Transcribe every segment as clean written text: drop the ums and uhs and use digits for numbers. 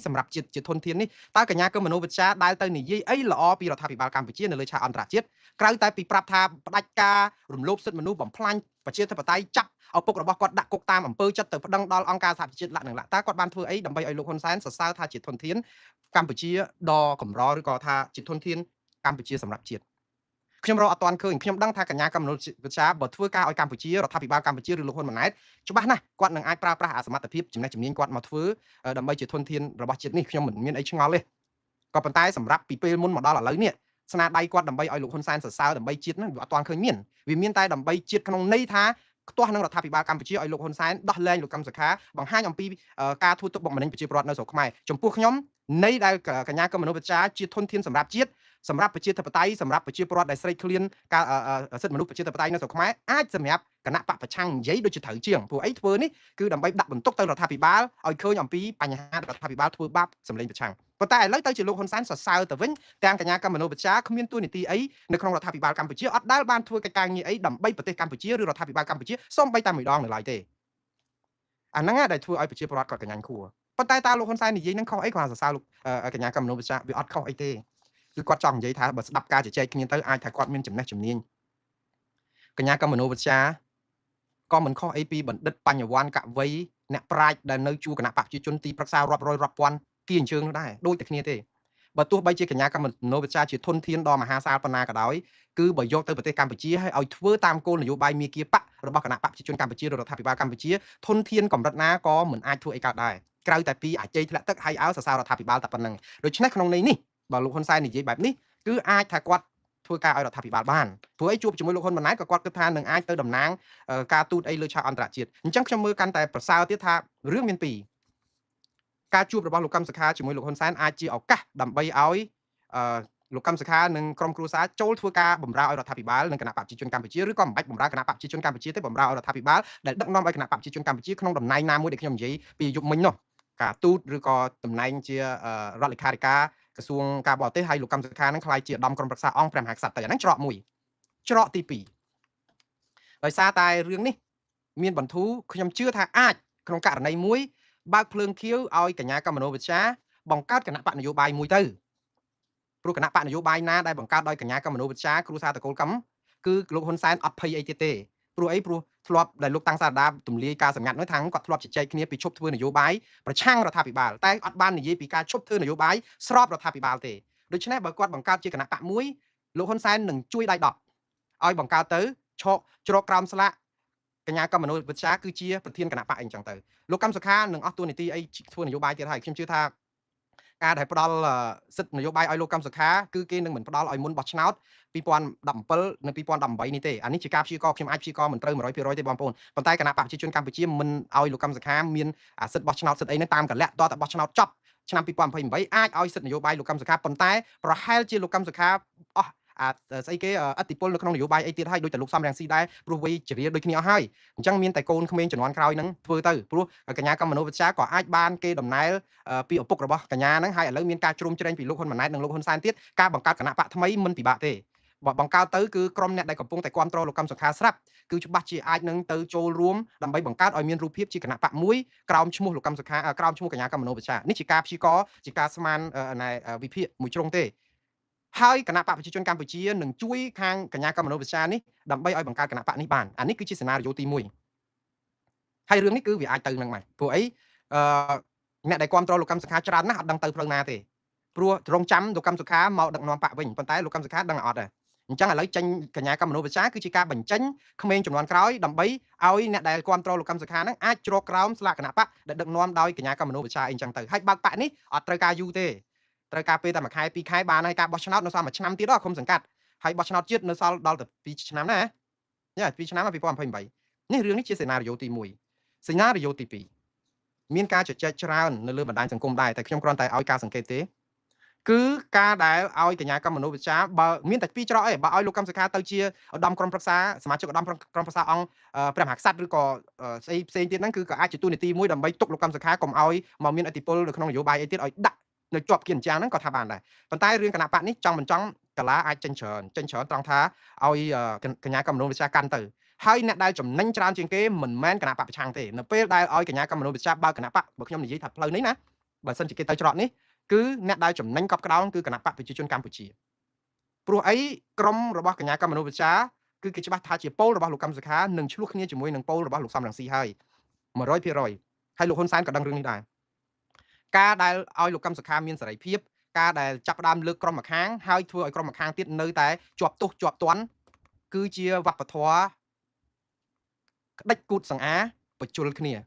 សម្រាប់ជាតិជាធនធាននេះតើកញ្ញាកឹមមនោវិជ្ជាដែលទៅនិយាយអីល្អពីរដ្ឋាភិបាលកម្ពុជានៅលើឆាកអន្តរជាតិក្រៅតែពីប្រាប់ថាផ្ដាច់ការរំលោភសិទ្ធិមនុស្សបំផ្លាញប្រជាធិបតេយ្យចាប់ឪពុករបស់គាត់ដាក់គុកតាមអំពើចិត្តទៅប្តឹងដល់អង្គការសហប្រជាជាតិលក្ខនឹងលក្ខតើគាត់បានធ្វើអីដើម្បីឲ្យលោកហ៊ុនសែនសរសើរថាជាធនធានកម្ពុជាដ៏កម្រឬក៏ថាជាធនធានកម្ពុជាសម្រាប់ជាតិខ្ញុំរកអត់ទាន់ឃើញខ្ញុំដឹងថាកញ្ញាកឹមមនោវិជ្ជាបើធ្វើការឲ្យកម្ពុជារដ្ឋាភិបាលកម្ពុជាឬលោកហ៊ុនម៉ាណែតច្បាស់ណាស់គាត់នឹងអាចប្រើប្រាស់អាសមត្ថភាពចំណេះជំនាញគាត់មកធ្វើដើម្បីជាធនធានរបស់ជាតិនេះខ្ញុំមិនមានអីឆ្ងល់ទេក៏ប៉ុន្តែសម្រាប់ពីពេលមុនមកដល់ឥឡូវនេះស្នាដៃគាត់ដើម្បីឲ្យលោកហ៊ុនសែនសរសើរដើម្បីជាតិហ្នឹងវាអត់ទាន់ឃើញមានវាមានតែដើម្បីជាតិក្នុងន័យថាខ្ទាស់នឹងរដ្ឋាភិបាលកម្ពុជាឲ្យលោកហ៊ុនសែនដោះលែងលោកកឹមសុខាបង្ហាញអំពីការធ្វើទុកបុកម្នេញប្រជាពលរដ្ឋនៅស្រុកខ្មែរចំពោះខ្ញុំន័យដែលកញ្ញាកឹមមនោវិជ្ជាជាធនធានសម្រាប់ជាតិសម្រាប់ប្រជាធិបតេយ្យសម្រាប់ប្រជាពលរដ្ឋដែលស្រេកឃ្លានការសិទ្ធិមនុស្សប្រជាធិបតេយ្យនៅស្រុកខ្មែរអាចសម្រាប់គណៈបកប្រឆាំងនិយាយដូចជាត្រូវជាងព្រោះអីធ្វើនេះគឺដើម្បីដាក់បន្ទុកទៅរដ្ឋាភិបាលឲ្យឃើញអំពីបញ្ហារដ្ឋាភិបាលធ្វើបាបសម្លេងប្រឆាំងប៉ុន្តែឥឡូវទៅជាលោកហ៊ុនសែនសរសើរទៅវិញទាំងកញ្ញាកឹមមនោវិជ្ជាគ្មានទួនាទីអីនៅក្នុងរដ្ឋាភិបាលកម្ពុជាអត់ដែលបានធ្វើកិច្ចការងារអីដើម្បីប្រទេសកម្ពុជាឬរដ្ឋាភិបាលកម្ពុជាសូម្បីតែមួយដងនៅឡើយទេអាហ្នឹងដែលធ្វើឲ្យប្រជាពលរដ្ឋគាត់កញ្ញាញ់ខួរប៉ុន្តែតើលោកហ៊ុនសែននិយាយហ្នឹងខុសអីគាត់សរសើរលោកកញ្ញាកឹមមនោវិជ្ជាវាអត់ខុសអីទេគឺគាត់ចង់និយាយថាបើស្ដាប់ការជជែកគ្នាទៅអាចថាគាត់មានចំណេះជំនាញកញ្ញាកឹមមនោវិជ្ជាក៏មិនខុសអីពីបណ្ឌិតបញ្ញវន្តកវីអ្នកប្រាជ្ញដែលនៅជួរគណៈបកប្រជាជនទីប្រឹក្សារាប់រយរាប់ពាន់គីអញ្ជើញនោះដែរដូចតែគ្នាទេបើទោះបីជាកញ្ញាកឹមមនោវិជ្ជាជាធនធានដ៏មហាសាលប៉ុណ្ណាក៏ដោយគឺបើយកទៅប្រទេសកម្ពុជាឲ្យឲ្យធ្វើតាមគោលនយោបាយមាគ៌ាបករបស់គណៈបកប្រជាជនកម្ពុជាឬរដ្ឋាភិបាលកម្ពុជាធនធានកម្រិតណាក៏មិនអាចធ្វើអីកើតដែរក្រៅតែពីអាជ័យធ្លាក់ទឹកហើយឲ្យសរសើររដ្ឋាភិបាលតែប៉ុណ្្នឹងដូច្នេះក្នុងន័យនេះបើលោកហ៊ុនសែននិយាយបែបនេះគឺអាចថាគាត់ធ្វើការឲ្យរដ្ឋាភិបាលបានព្រោះអីជួបជាមួយលោកហ៊ុនម៉ាណែតក៏គាត់គិតថានឹងអាចទៅតំណាងការទូតអីលើឆាកអន្តរជាតិអញ្ចឹងខ្ញុំមើលកាន់តែប្រសើរទៀតថារឿងមានពីរការជួបរបស់លោកកឹមសុខាជាមួយលោកហ៊ុនសែនអាចជាឱកាសដើម្បីឲ្យលោកកឹមសុខានិងក្រុមគ្រួសារចូលធ្វើការបម្រើឲ្យរដ្ឋាភិបាលនិងគណៈបកប្រជាជនកម្ពុជាឬក៏មិនបាច់បម្រើគណៈបកប្រជាជនកម្ពុជាទេបម្រើឲ្យរដ្ឋាភិបាលដែលដឹកនាំឲ្យគណៈបកប្រជាជនកម្ពុជាក្នុងតំណែងណាមួយដែលខ្ញុំនិយាយពីយុគមិញនោះការទូតឬក៏តំណែងជារដ្ឋលេខាធិការក្រសួងការបរទេសហើយលោកកឹមសុខានឹងក្លាយជាឧត្តមក្រុមប្រឹក្សាអង្គព្រះមហាក្សត្រទៅអាហ្នឹងច្រកមួយច្រកទី2ដោយសារតែរឿងនេះមានបន្ធូរខ្ញុំជឿថាអាចក្នុងករណីមួយបើកភ្លើងខៀវឲ្យកញ្ញាកឹមមនោវិជ្ជាបង្កើតគណៈបកនយោបាយមួយទៅព្រោះគណៈបកនយោបាយណាដែលបង្កើតដោយកញ្ញាកឹមមនោវិជ្ជាគ្រួសារតកូលកឹមគឺលោកហ៊ុនសែនអត់ភ័យអីទៀតទេព្រោះអីព្រោះធ្លាប់ដែលលោកតាំងសារដាទម្លាយការសម្ងាត់នោះថាគាត់ធ្លាប់ជជែកគ្នាពីឈប់ធ្វើនយោបាយប្រឆាំងរដ្ឋាភិបាលតែអត់បាននិយាយពីការឈប់ធ្វើនយោបាយស្របរដ្ឋាភិបាលទេដូច្នេះបើគាត់បង្កើតជាគណៈបកមួយលោកហ៊ុនសែននឹងជួយដៃដប់ឲ្យបង្កើតទៅឆកជ្រកក្រោមស្លាកកញ្ញាកឹមមនោវិជ្ជាគឺជាប្រធានគណៈបកអីចឹងទៅលោកកឹមសុខានឹងអស់តួនាទីអីធ្វើនយោបាយទៀតហើយខ្ញុំជឿថាការដែលផ្ដល់សិទ្ធិនយោបាយឲ្យលោកកឹមសុខាគឺគេនឹងមិនផ្ដល់ឲ្យមុនបោះឆ្នោត2017និង2018នេះទេអានេះជាការព្យាករខ្ញុំអាចព្យាករមិនត្រូវ100%ទេបងប្អូនប៉ុន្តែគណៈបកប្រជាជនកម្ពុជាមិនឲ្យលោកកឹមសុខាមានសិទ្ធិបោះឆ្នោតសិទ្ធិអីហ្នឹងតាមកលៈតតែបោះឆ្នោតចប់ឆ្នាំ2028អាចឲ្យសិទ្ធិនយោបាយលោកកឹមសុខាប៉ុន្តែប្រហែលជាលោកកឹមសុខាអស់អាស្អីគេអតិពលនៅក្នុងនយោបាយអីទៀតហើយដូចតែលោកសំរងស៊ីដែរព្រោះវ័យជរាដូចគ្នាអស់ហើយអញ្ចឹងមានតែកូនក្មេងជំនាន់ក្រោយហ្នឹងធ្វើទៅព្រោះកញ្ញាកឹមមនោវិជ្ជាក៏អាចបានគេដំណែលពីឪពុករបស់កញ្ញាហ្នឹងហើយឥឡូវមានការជ្រោមជ្រែងពីលោកហ៊ុនម៉ាណែតនិងលោកហ៊ុនសែនទៀតការបង្កើតគណៈបកថ្មីមិនពិបាកទេបើបង្កើតទៅគឺក្រុមអ្នកដែលកំពុងតែគ្រប់គ្រងលោកកឹមសុខាស្រាប់គឺច្បាស់ជាអាចនឹងទៅចូលរួមដើម្បីបង្កើតឲ្យមានរូបភាពជាគណៈបកមួយក្រោមឈ្មោះលោកកឹមសុខាក្រោមឈ្មោះកញ្ញាកឹមមនោវិជ្ជានេះជាការព្យាករជាការស្មានវិភាគមួយជ្រុងទេហើយគណៈបកប្រជាជនកម្ពុជានឹងជួយខាងកញ្ញាកឹមមនោវិជ្ជានេះដើម្បីឲ្យបង្កើតគណៈបកនេះបានអានេះគឺជាសេណារីយ៉ូទី1ហើយរឿងនេះគឺវាអាចទៅនឹងមកព្រោះអីអ្នកដែលគ្រប់គ្រងលោកកឹមសុខាច្រើនណាស់អត់ដឹងទៅផ្លូវណាទេព្រោះរងចាំលោកកឹមសុខាមកដឹកនាំបកវិញប៉ុន្តែលោកកឹមសុខាដឹងអត់ដែរអញ្ចឹងឥឡូវចេញកញ្ញាកឹមមនោវិជ្ជាគឺជាការបញ្ចេញក្មេងជំនាន់ក្រោយដើម្បីឲ្យអ្នកដែលគ្រប់គ្រងលោកកឹមសុខាហ្នឹងអាចជ្រកក្រោមស្លាកគណៈបកដែលដឹកនាំដោយកញ្ញាកឹមមនោវិជ្ជាអីចឹងទៅហើយបើកបកនេះអត់ត្រូវការយូរទេត្រូវការពេលតែមួយខែពីរខែបានហើយការបោះឆ្នោតនៅសល់មួយឆ្នាំទៀតឃុំសង្កាត់ហើយបោះឆ្នោតជាតិនៅសល់ដល់ទៅ2ឆ្នាំណាយ៉ា2ឆ្នាំ2028នេះរឿងនេះជាសេណារីយ៉ូទី1សេណារីយ៉ូទី2មានការជជែកច្រើននៅលើបណ្ដាញសង្គមដែរតែខ្ញុំគ្រាន់តែឲ្យការសង្កេតទេគឺការដែលឲ្យកញ្ញាកឹមមនោវិជ្ជាបើមានតែពីរច្រកឯងបើឲ្យលោកកឹមសុខាទៅជាឧត្តមក្រុមប្រឹក្សាសមាជិកឧត្តមក្រុមប្រឹក្សាអង្គព្រះមហាក្សត្រឬក៏ស្អីផ្សេងទៀតហ្នឹងគឺក៏អាចជាតួនាទីមួយដើម្បីទុកលោកកឹមសុខាកុំឲ្យមកមានឥទ្ធិពលនៅក្នុងនយោបាយអីទៀតឲ្យដាក់នៅជាប់គៀនជាងហ្នឹងក៏ថាបានដែរប៉ុន្តែរឿងគណៈបកនេះចង់មិនចង់កាឡាអាចចេញច្រើនចេញច្រើនត្រង់ថាឲ្យកញ្ញាកឹមមនោវិជ្ជាកាន់ទៅហើយអ្នកដែលចំណេញច្រើនជាងគេមិនមែនគណៈបកប្រឆាំងទេនៅពេលដែលឲ្យកញ្ញាកឹមមនោវិជ្ជាបើកគណៈបកបើខ្ញុំនិយាយថាផ្លូវនេះណា បើសិនជាគេទៅច្រកនេះគឺអ្នកដែលចំណេញកប់ក្តោងគឺគណៈបកប្រជាជនកម្ពុជាព្រោះអីក្រមរបស់កញ្ញាកម្មមនុស្សវិទ្យាគឺគេច្បាស់ថាជាពលរបស់លោកកឹមសុខានឹងឆ្លោះគ្នាជាមួយនឹងពលរបស់លោកសំរងស៊ីហើយ100%ហើយលោកហ៊ុនសែនក៏ដឹងរឿងនេះដែរការដែលឲ្យលោកកឹមសុខាមានសេរីភាពការដែលចាប់ផ្ដើមលើកក្រុមម្ខាងហើយធ្វើឲ្យក្រុមម្ខាងទៀតនៅតែជាប់ទោសជាប់ទណ្ឌគឺជាវប្បធម៌ក្តិចគូតសង្អាបញ្ជុលគ្នា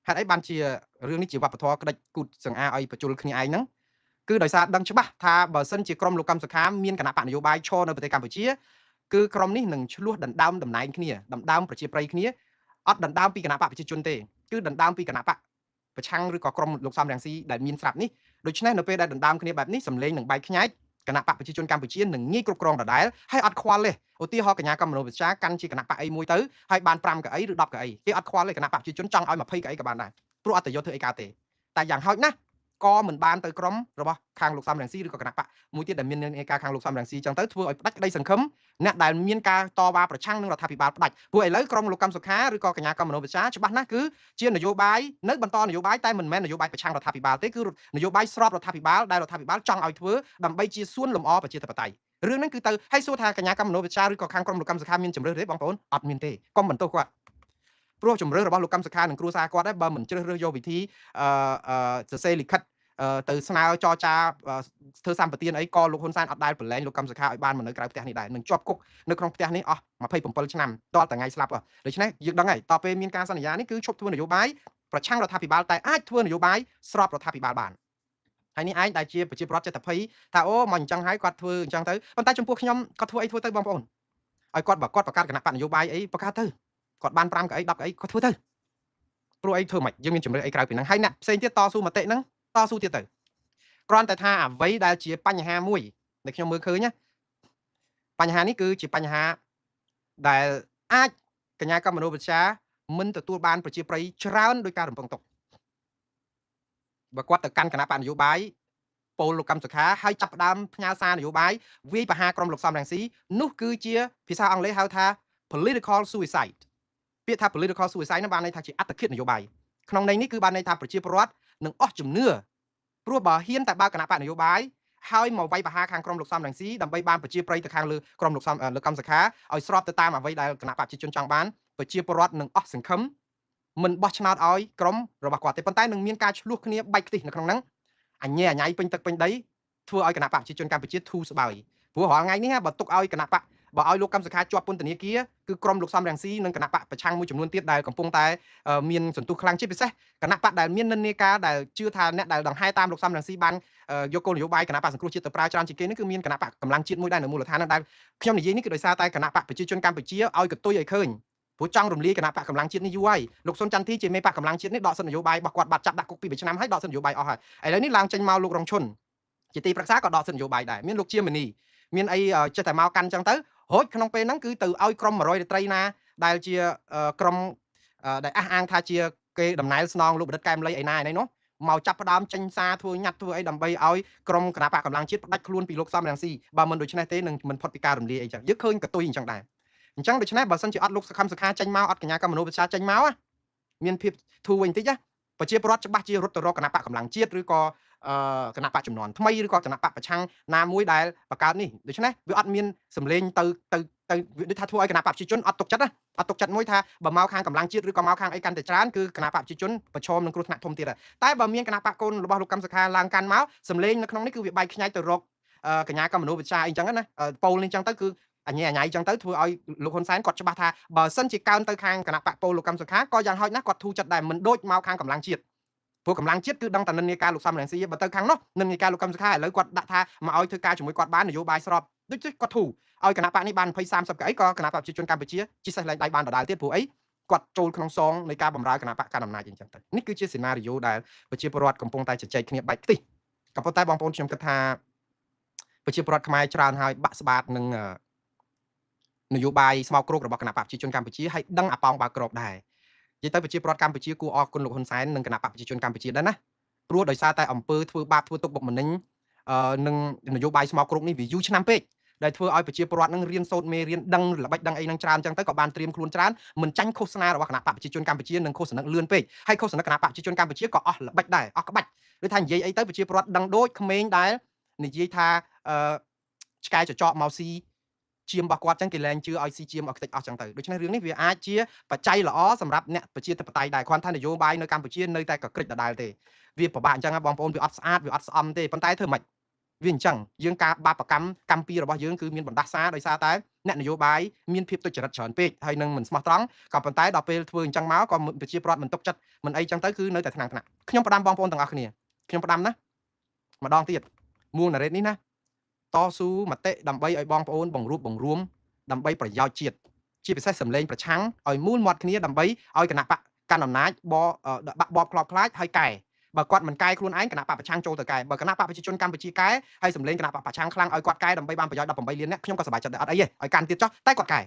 ហេតុអីបានជារឿងនេះជាវប្បធម៌ក្តិចគូតសង្អាឲ្យបញ្ជុលគ្នាឯងហ្នឹងគឺដោយសារដឹងច្បាស់ថាបើសិនជាក្រុមលោកកឹមសុខាមានគណៈបកនយោបាយឈរនៅប្រទេសកម្ពុជាគឺក្រុមនេះនឹងឆ្លោះដណ្ដើមតំណែងគ្នាដណ្ដើមប្រជាប្រិយគ្នាអត់ដណ្ដើមពីគណៈបកប្រជាជនទេគឺដណ្ដើមពីគណៈបកប្រឆាំងឬក៏ក្រុមលោកសំរងស៊ីដែលមានស្រាប់នេះដូច្នេះនៅពេលដែលដណ្ដើមគ្នាបែបនេះសម្លេងនឹងបែកខ្ញែកគណៈបកប្រជាជនកម្ពុជានឹងងាយគ្រប់គ្រងដដែលហើយអត់ខ្វល់ទេឧទាហរណ៍កញ្ញាកម្មមនុស្សវិទ្យាកាន់ជាគណៈបកអីមួយទៅហើយបាន5កៅអីឬ10កៅអីគេអត់ខ្វល់ទេគណៈបកប្រជាជនចង់ឲ្យ20កៅអីក៏បានដែរព្រោះអត់ទៅយកធ្វើអីកើតទេតែយ៉ាងហោចណាស់ក៏មិនបានទៅក្រុមរបស់ខាងលោកសំរងស៊ីឬក៏គណៈបកមួយទៀតដែលមាននាការខាងលោកសំរងស៊ីចឹងទៅធ្វើឲ្យផ្ដាច់ក្តីសង្ឃឹមអ្នកដែលមានការតវ៉ាប្រឆាំងនឹងរដ្ឋាភិបាលផ្ដាច់ព្រោះឥឡូវក្រុមលោកកឹមសុខាឬក៏កញ្ញាកម្មមនុស្សវិទ្យាច្បាស់ណាស់គឺជានយោបាយនៅបន្តនយោបាយតែមិនមែននយោបាយប្រឆាំងរដ្ឋាភិបាលទេគឺនយោបាយស្របរដ្ឋាភិបាលដែលរដ្ឋាភិបាលចង់ឲ្យធ្វើដើម្បីជាសួនលម្អប្រជាធិបតេយ្យរឿងហ្នឹងគឺទៅឲ្យសួរថាកញ្ញាកម្មមនុស្សវិទ្យាឬក៏ខាងក្រុមលោកកឹមសុខាមានជំរឿសទេបងប្អូនអត់មានទេកុំបន្ទោសគាត់ព្រោះជំរឿសរបស់លោកកឹមសុខានិងគ្រួសារគាត់ដែរបើមិនជ្រើសរើសយកវិធីអឺសរសេរលិខិតទៅស្នើចរចាធ្វើសម្បទានអីក៏លោកហ៊ុនសែនអត់ដែលប្រឡែងលោកកឹមសុខាឲ្យបានមកនៅក្រៅផ្ទះនេះដែរនឹងជាប់គុកនៅក្នុងផ្ទះនេះអស់27ឆ្នាំដល់តែថ្ងៃស្លាប់ដូច្នេះយើងដឹងហើយតទៅពេលមានការសន្យានេះគឺឈប់ធ្វើនយោបាយប្រឆាំងរដ្ឋាភិបាលតែអាចធ្វើនយោបាយស្របរដ្ឋាភិបាលបានហើយនេះឯងដែលជាប្រជាពលរដ្ឋចិត្តភ័យថាអូមកអញ្ចឹងហើយគាត់ធ្វើអញ្ចឹងទៅប៉ុន្តែចំពោះខ្ញុំគាត់ធ្វើអីធ្វើទៅបងប្អូនឲ្យគាត់បើគាត់បង្កើតគណៈបកនយោបាយអីបង្កើតទៅគាត់បាន5កៅអី10កៅអីគាត់ធ្វើទៅព្រោះអីធ្វើមិនយើងមានជំរឿនអីក្រៅពីហ្នឹងហើយអ្នកផ្សេងទៀតតស៊ូមតិហ្នឹងតស៊ូទៀតទៅគ្រាន់តែថាអ្វីដែលជាបញ្ហាមួយដែលខ្ញុំមើលឃើញណាបញ្ហានេះគឺជាបញ្ហាដែលអាចកញ្ញាកម្មមនុស្សវិទ្យាមិនទទួលបានប្រជាប្រិយច្រើនដោយការរំពឹងទុកបើគាត់ទៅកាន់គណៈបកនយោបាយពលលោកកឹមសុខាហើយចាប់ផ្ដើមផ្ញើសារនយោបាយវាយប្រហារក្រុមលោកសំរងស៊ីនោះគឺជាភាសាអង់គ្លេសហៅថា political suicide ពាក្យថា political suicide នោះបានន័យថាជាអត្តឃាតនយោបាយក្នុងន័យនេះគឺបានន័យថាប្រជាពលរដ្ឋនឹងអស់ជំនឿព្រោះបើហ៊ានតែបើគណៈបកនយោបាយហើយមកវាយប្រហារខាងក្រុមលោកសំរងស៊ីដើម្បីបានប្រជាប្រិយទៅខាងលើក្រុមលោកសំលោកកឹមសុខាឲ្យស្របទៅតាមអ្វីដែលគណៈបកប្រជាជនចង់បានប្រជាពលរដ្ឋនឹងអស់សង្ឃឹមមិនបោះឆ្នោតឲ្យក្រុមរបស់គាត់ទេប៉ុន្តែនឹងមានការឆ្លោះគ្នាបែកខ្ទិះនៅក្នុងហ្នឹងអញញ៉ៃពេញទឹកពេញដីធ្វើឲ្យគណៈបកប្រជាជនកម្ពុជាធូរស្បើយព្រោះរាល់ថ្ងៃនេះបើទុកឲ្យគណៈបកបើឲ្យលោកកឹមសុខាជាប់ពន្ធនាគារគឺក្រុមលោកសំរងស៊ីនិងគណៈបកប្រឆាំងមួយចំនួនទៀតដែលកំពុងតែមានសន្ទុះខ្លាំងជាពិសេសគណៈបកដែលមាននិន្នាការដែលជឿថាអ្នកដែលដង្ហែតាមលោកសំរងស៊ីបានយកគោលនយោបាយគណៈបកសង្គ្រោះជាតិទៅប្រើច្រើនជាងគេនេះគឺមានគណៈបកកម្លាំងជាតិមួយដែរនៅមូលដ្ឋានហ្នឹងដែលខ្ញុំនិយាយនេះគឺដោយសារតែគណៈបកប្រជាជនកម្ពុជាឲ្យកតុយឲ្យឃើញព្រោះចង់រំលាយគណៈបកកម្លាំងជាតិនេះយូរហើយលោកសុនចន្ទធីជាមេបកកម្លាំងជាតិនេះដកសិទ្ធិនយោបាយរបស់គាត់បាត់ចាប់ដាក់គុកពី3ឆ្នាំហើយដកសិទ្ធិនយោបាយអស់ហើយឥឡូវនេះឡើងចេញមកលោករងឈុនជាទីប្រឹក្សាក៏ដកសិទ្ធិនយោបាយដែរមានលោកជាមនីមានអីចេះតែមកកាន់ចឹងទៅរួចក្នុងពេលហ្នឹងគឺទៅឲ្យក្រុម100រាត្រីណាដែលជាក្រុមដែលអះអាងថាជាគេដំណែលស្នងលោកបណ្ឌិតកែមលីឯណាឯនេះនោះមកចាប់ផ្ដើមចេញសារធ្វើញ៉ាត់ធ្វើអីដើម្បីឲ្យក្រុមគណៈបកកម្លាំងជាតិផ្ដាច់ខ្លួនពីលោកសំរងស៊ីបើមិនដូច្នេះទេនឹងមិនផុតពីការរំលាយអីចឹងយើងឃើញកតុយអញ្ចឹងដែរអញ្ចឹងដូច្នេះបើសិនជាអត់លោកសខំសុខាចេញមកអត់កញ្ញាកម្មមនុស្សវិទ្យាចេញមកមានភាពធូរវិញតិចណាប្រជាពលរដ្ឋច្បាស់ជារត់ទៅរកគណៈបកកម្លាំងជាតិឬក៏គណៈបកចំនួនថ្មីឬក៏គណៈបកប្រឆាំងណាមួយដែលបង្កើតនេះដូច្នេះវាអត់មានសម្លេងទៅទៅទៅដូចថាធ្វើឲ្យគណៈបកប្រជាជនអត់ទុកចិត្តណាអត់ទុកចិត្តមួយថាបើមកខាងកម្លាំងជាតិឬក៏មកខាងអីកាន់តែច្រើនគឺគណៈបកប្រជាជនប្រឈមនឹងគ្រោះថ្នាក់ធំទៀតតែបើមានគណៈបកកូនរបស់លោកកឹមសុខាឡើងកាន់មកសម្លេងនៅក្នុងនេះគឺវាបែកខ្ញែកទៅរកកញ្ញាកម្មមនុស្សវិទ្យាអីចឹងណាប៉ូលនេះចឹងទៅគឺអញញ៉ៃចឹងទៅធ្វើឲ្យលោកហ៊ុនសែនគាត់ច្បាស់ថាបើសិនជាកើនទៅខាងគណៈបកពលលោកកឹមសុខាក៏យ៉ាងហោចណាស់គាត់ធូរចិត្តដែរមិនដូចមកខាងកម្លាំងជាតិព្រោះកម្លាំងជាតិគឺដឹងតែនិន្នាការលោកសំរងស៊ីបើទៅខាងនោះនិន្នាការលោកកឹមសុខាឥឡូវគាត់ដាក់ថាមកឲ្យធ្វើការជាមួយគាត់បាននយោបាយស្របដូចគាត់ធូរឲ្យគណៈបកនេះបាន20 30កៅអីក៏គណៈបកប្រជាជនកម្ពុជាជិះសេះលែងដៃបានដដែលទៀតព្រោះអីគាត់ចូលក្នុងសងនៃការបម្រើគណៈបកកណ្ដាលអំណាចអញ្ចឹងទៅនេះគឺជាសេណារីយ៉ូដែលប្រជាពលរដ្ឋកំពុងតែជជែកគ្នាបែកខ្ទិះក៏ប៉ុន្តែបងប្អូនខ្ញុំគិតថាប្រជាពលរដ្ឋខ្មែរច្រើនហើយបាក់ស្បាតនឹងនយោបាយស្មោកគ្រោករបស់គណៈបកប្រជាជនកម្ពុជាហើយដឹងអាប៉ោងបើក្របដែរនិយាយទៅប្រជាពលរដ្ឋកម្ពុជាគួរអរគុណលោកហ៊ុនសែននិងគណៈបកប្រជាជនកម្ពុជាដែរណាព្រោះដោយសារតែអំពើធ្វើបាបធ្វើទុកបុកម្នេញនឹងនយោបាយស្មោកគ្រោកនេះវាយូរឆ្នាំពេក ដែលធ្វើឲ្យប្រជាពលរដ្ឋនឹងរៀនសូត្រមេរៀនដឹងល្បិចដឹងអីនឹងច្រើនអញ្ចឹងទៅក៏បានត្រៀមខ្លួនច្រើនមិនចាញ់ឃោសនារបស់គណៈបកប្រជាជនកម្ពុជានិងឃោសនាលឿនពេកហើយឃោសនាគណៈបកប្រជាជនកម្ពុជាក៏អស់ល្បិចដែរអស់ក្បាច់ឬថានិយាយអីទៅប្រជាពលរដ្ឋដឹងដូចក្មេងដែលនិយាយថាអឺឆ្កែចចកមកស៊ីជាមរបស់គាត់ចឹងគេលែងជឿឲ្យស៊ីជាមឲ្យខ្ទេចអស់ចឹងទៅដូច្នេះរឿងនេះវាអាចជាបច្ច័យល្អសម្រាប់អ្នកប្រជាធិបតេយ្យដែរគ្រាន់តែនយោបាយនៅកម្ពុជានៅតែកក្រិចដដែលទេវាពិបាកអញ្ចឹងបងប្អូនវាអត់ស្អាតវាអត់ស្អំទេប៉ុន្តែធ្វើម៉េចវាអញ្ចឹងយើងការបបាបកម្មកម្មពីរបស់យើងគឺមានបណ្ដាសាដោយសារតែអ្នកនយោបាយមានភាពទុច្ចរិតច្រើនពេកហើយនឹងមិនស្មោះត្រង់ក៏ប៉ុន្តែដល់ពេលធ្វើអញ្ចឹងមកក៏ប្រជាប្រដ្ឋមិនទុកចិត្តមិនអីចឹងទៅគឺនៅតែថ្នាំងថ្នាក់ខ្ញុំផ្ដាំបងប្អូនទាំងអស់គ្នាខ្ញុំផ្ដាំណាម្ដងទៀតមួងណារ៉េតនេះណាតស៊ូមតិដើម្បីឲ្យបងប្អូនបង្រួបបង្រួមដើម្បីប្រយោជន៍ជាតិជាពិសេសសម្លេងប្រឆាំងឲ្យមូលមាត់គ្នាដើម្បីឲ្យគណៈបកកាន់អំណាចបបាក់បបក្របខ្លាចហើយកែបើគាត់មិនកែខ្លួនឯងគណៈបកប្រឆាំងចូលទៅកែបើគណៈបកប្រជាជនកម្ពុជាកែហើយសម្លេងគណៈបកប្រឆាំងខ្លាំងឲ្យគាត់កែដើម្បីបានប្រយោជន៍18លានអ្នកខ្ញុំក៏សប្បាយចិត្តដែរអត់អីទេឲ្យកាន់ទៀតចុះតែគាត់កែ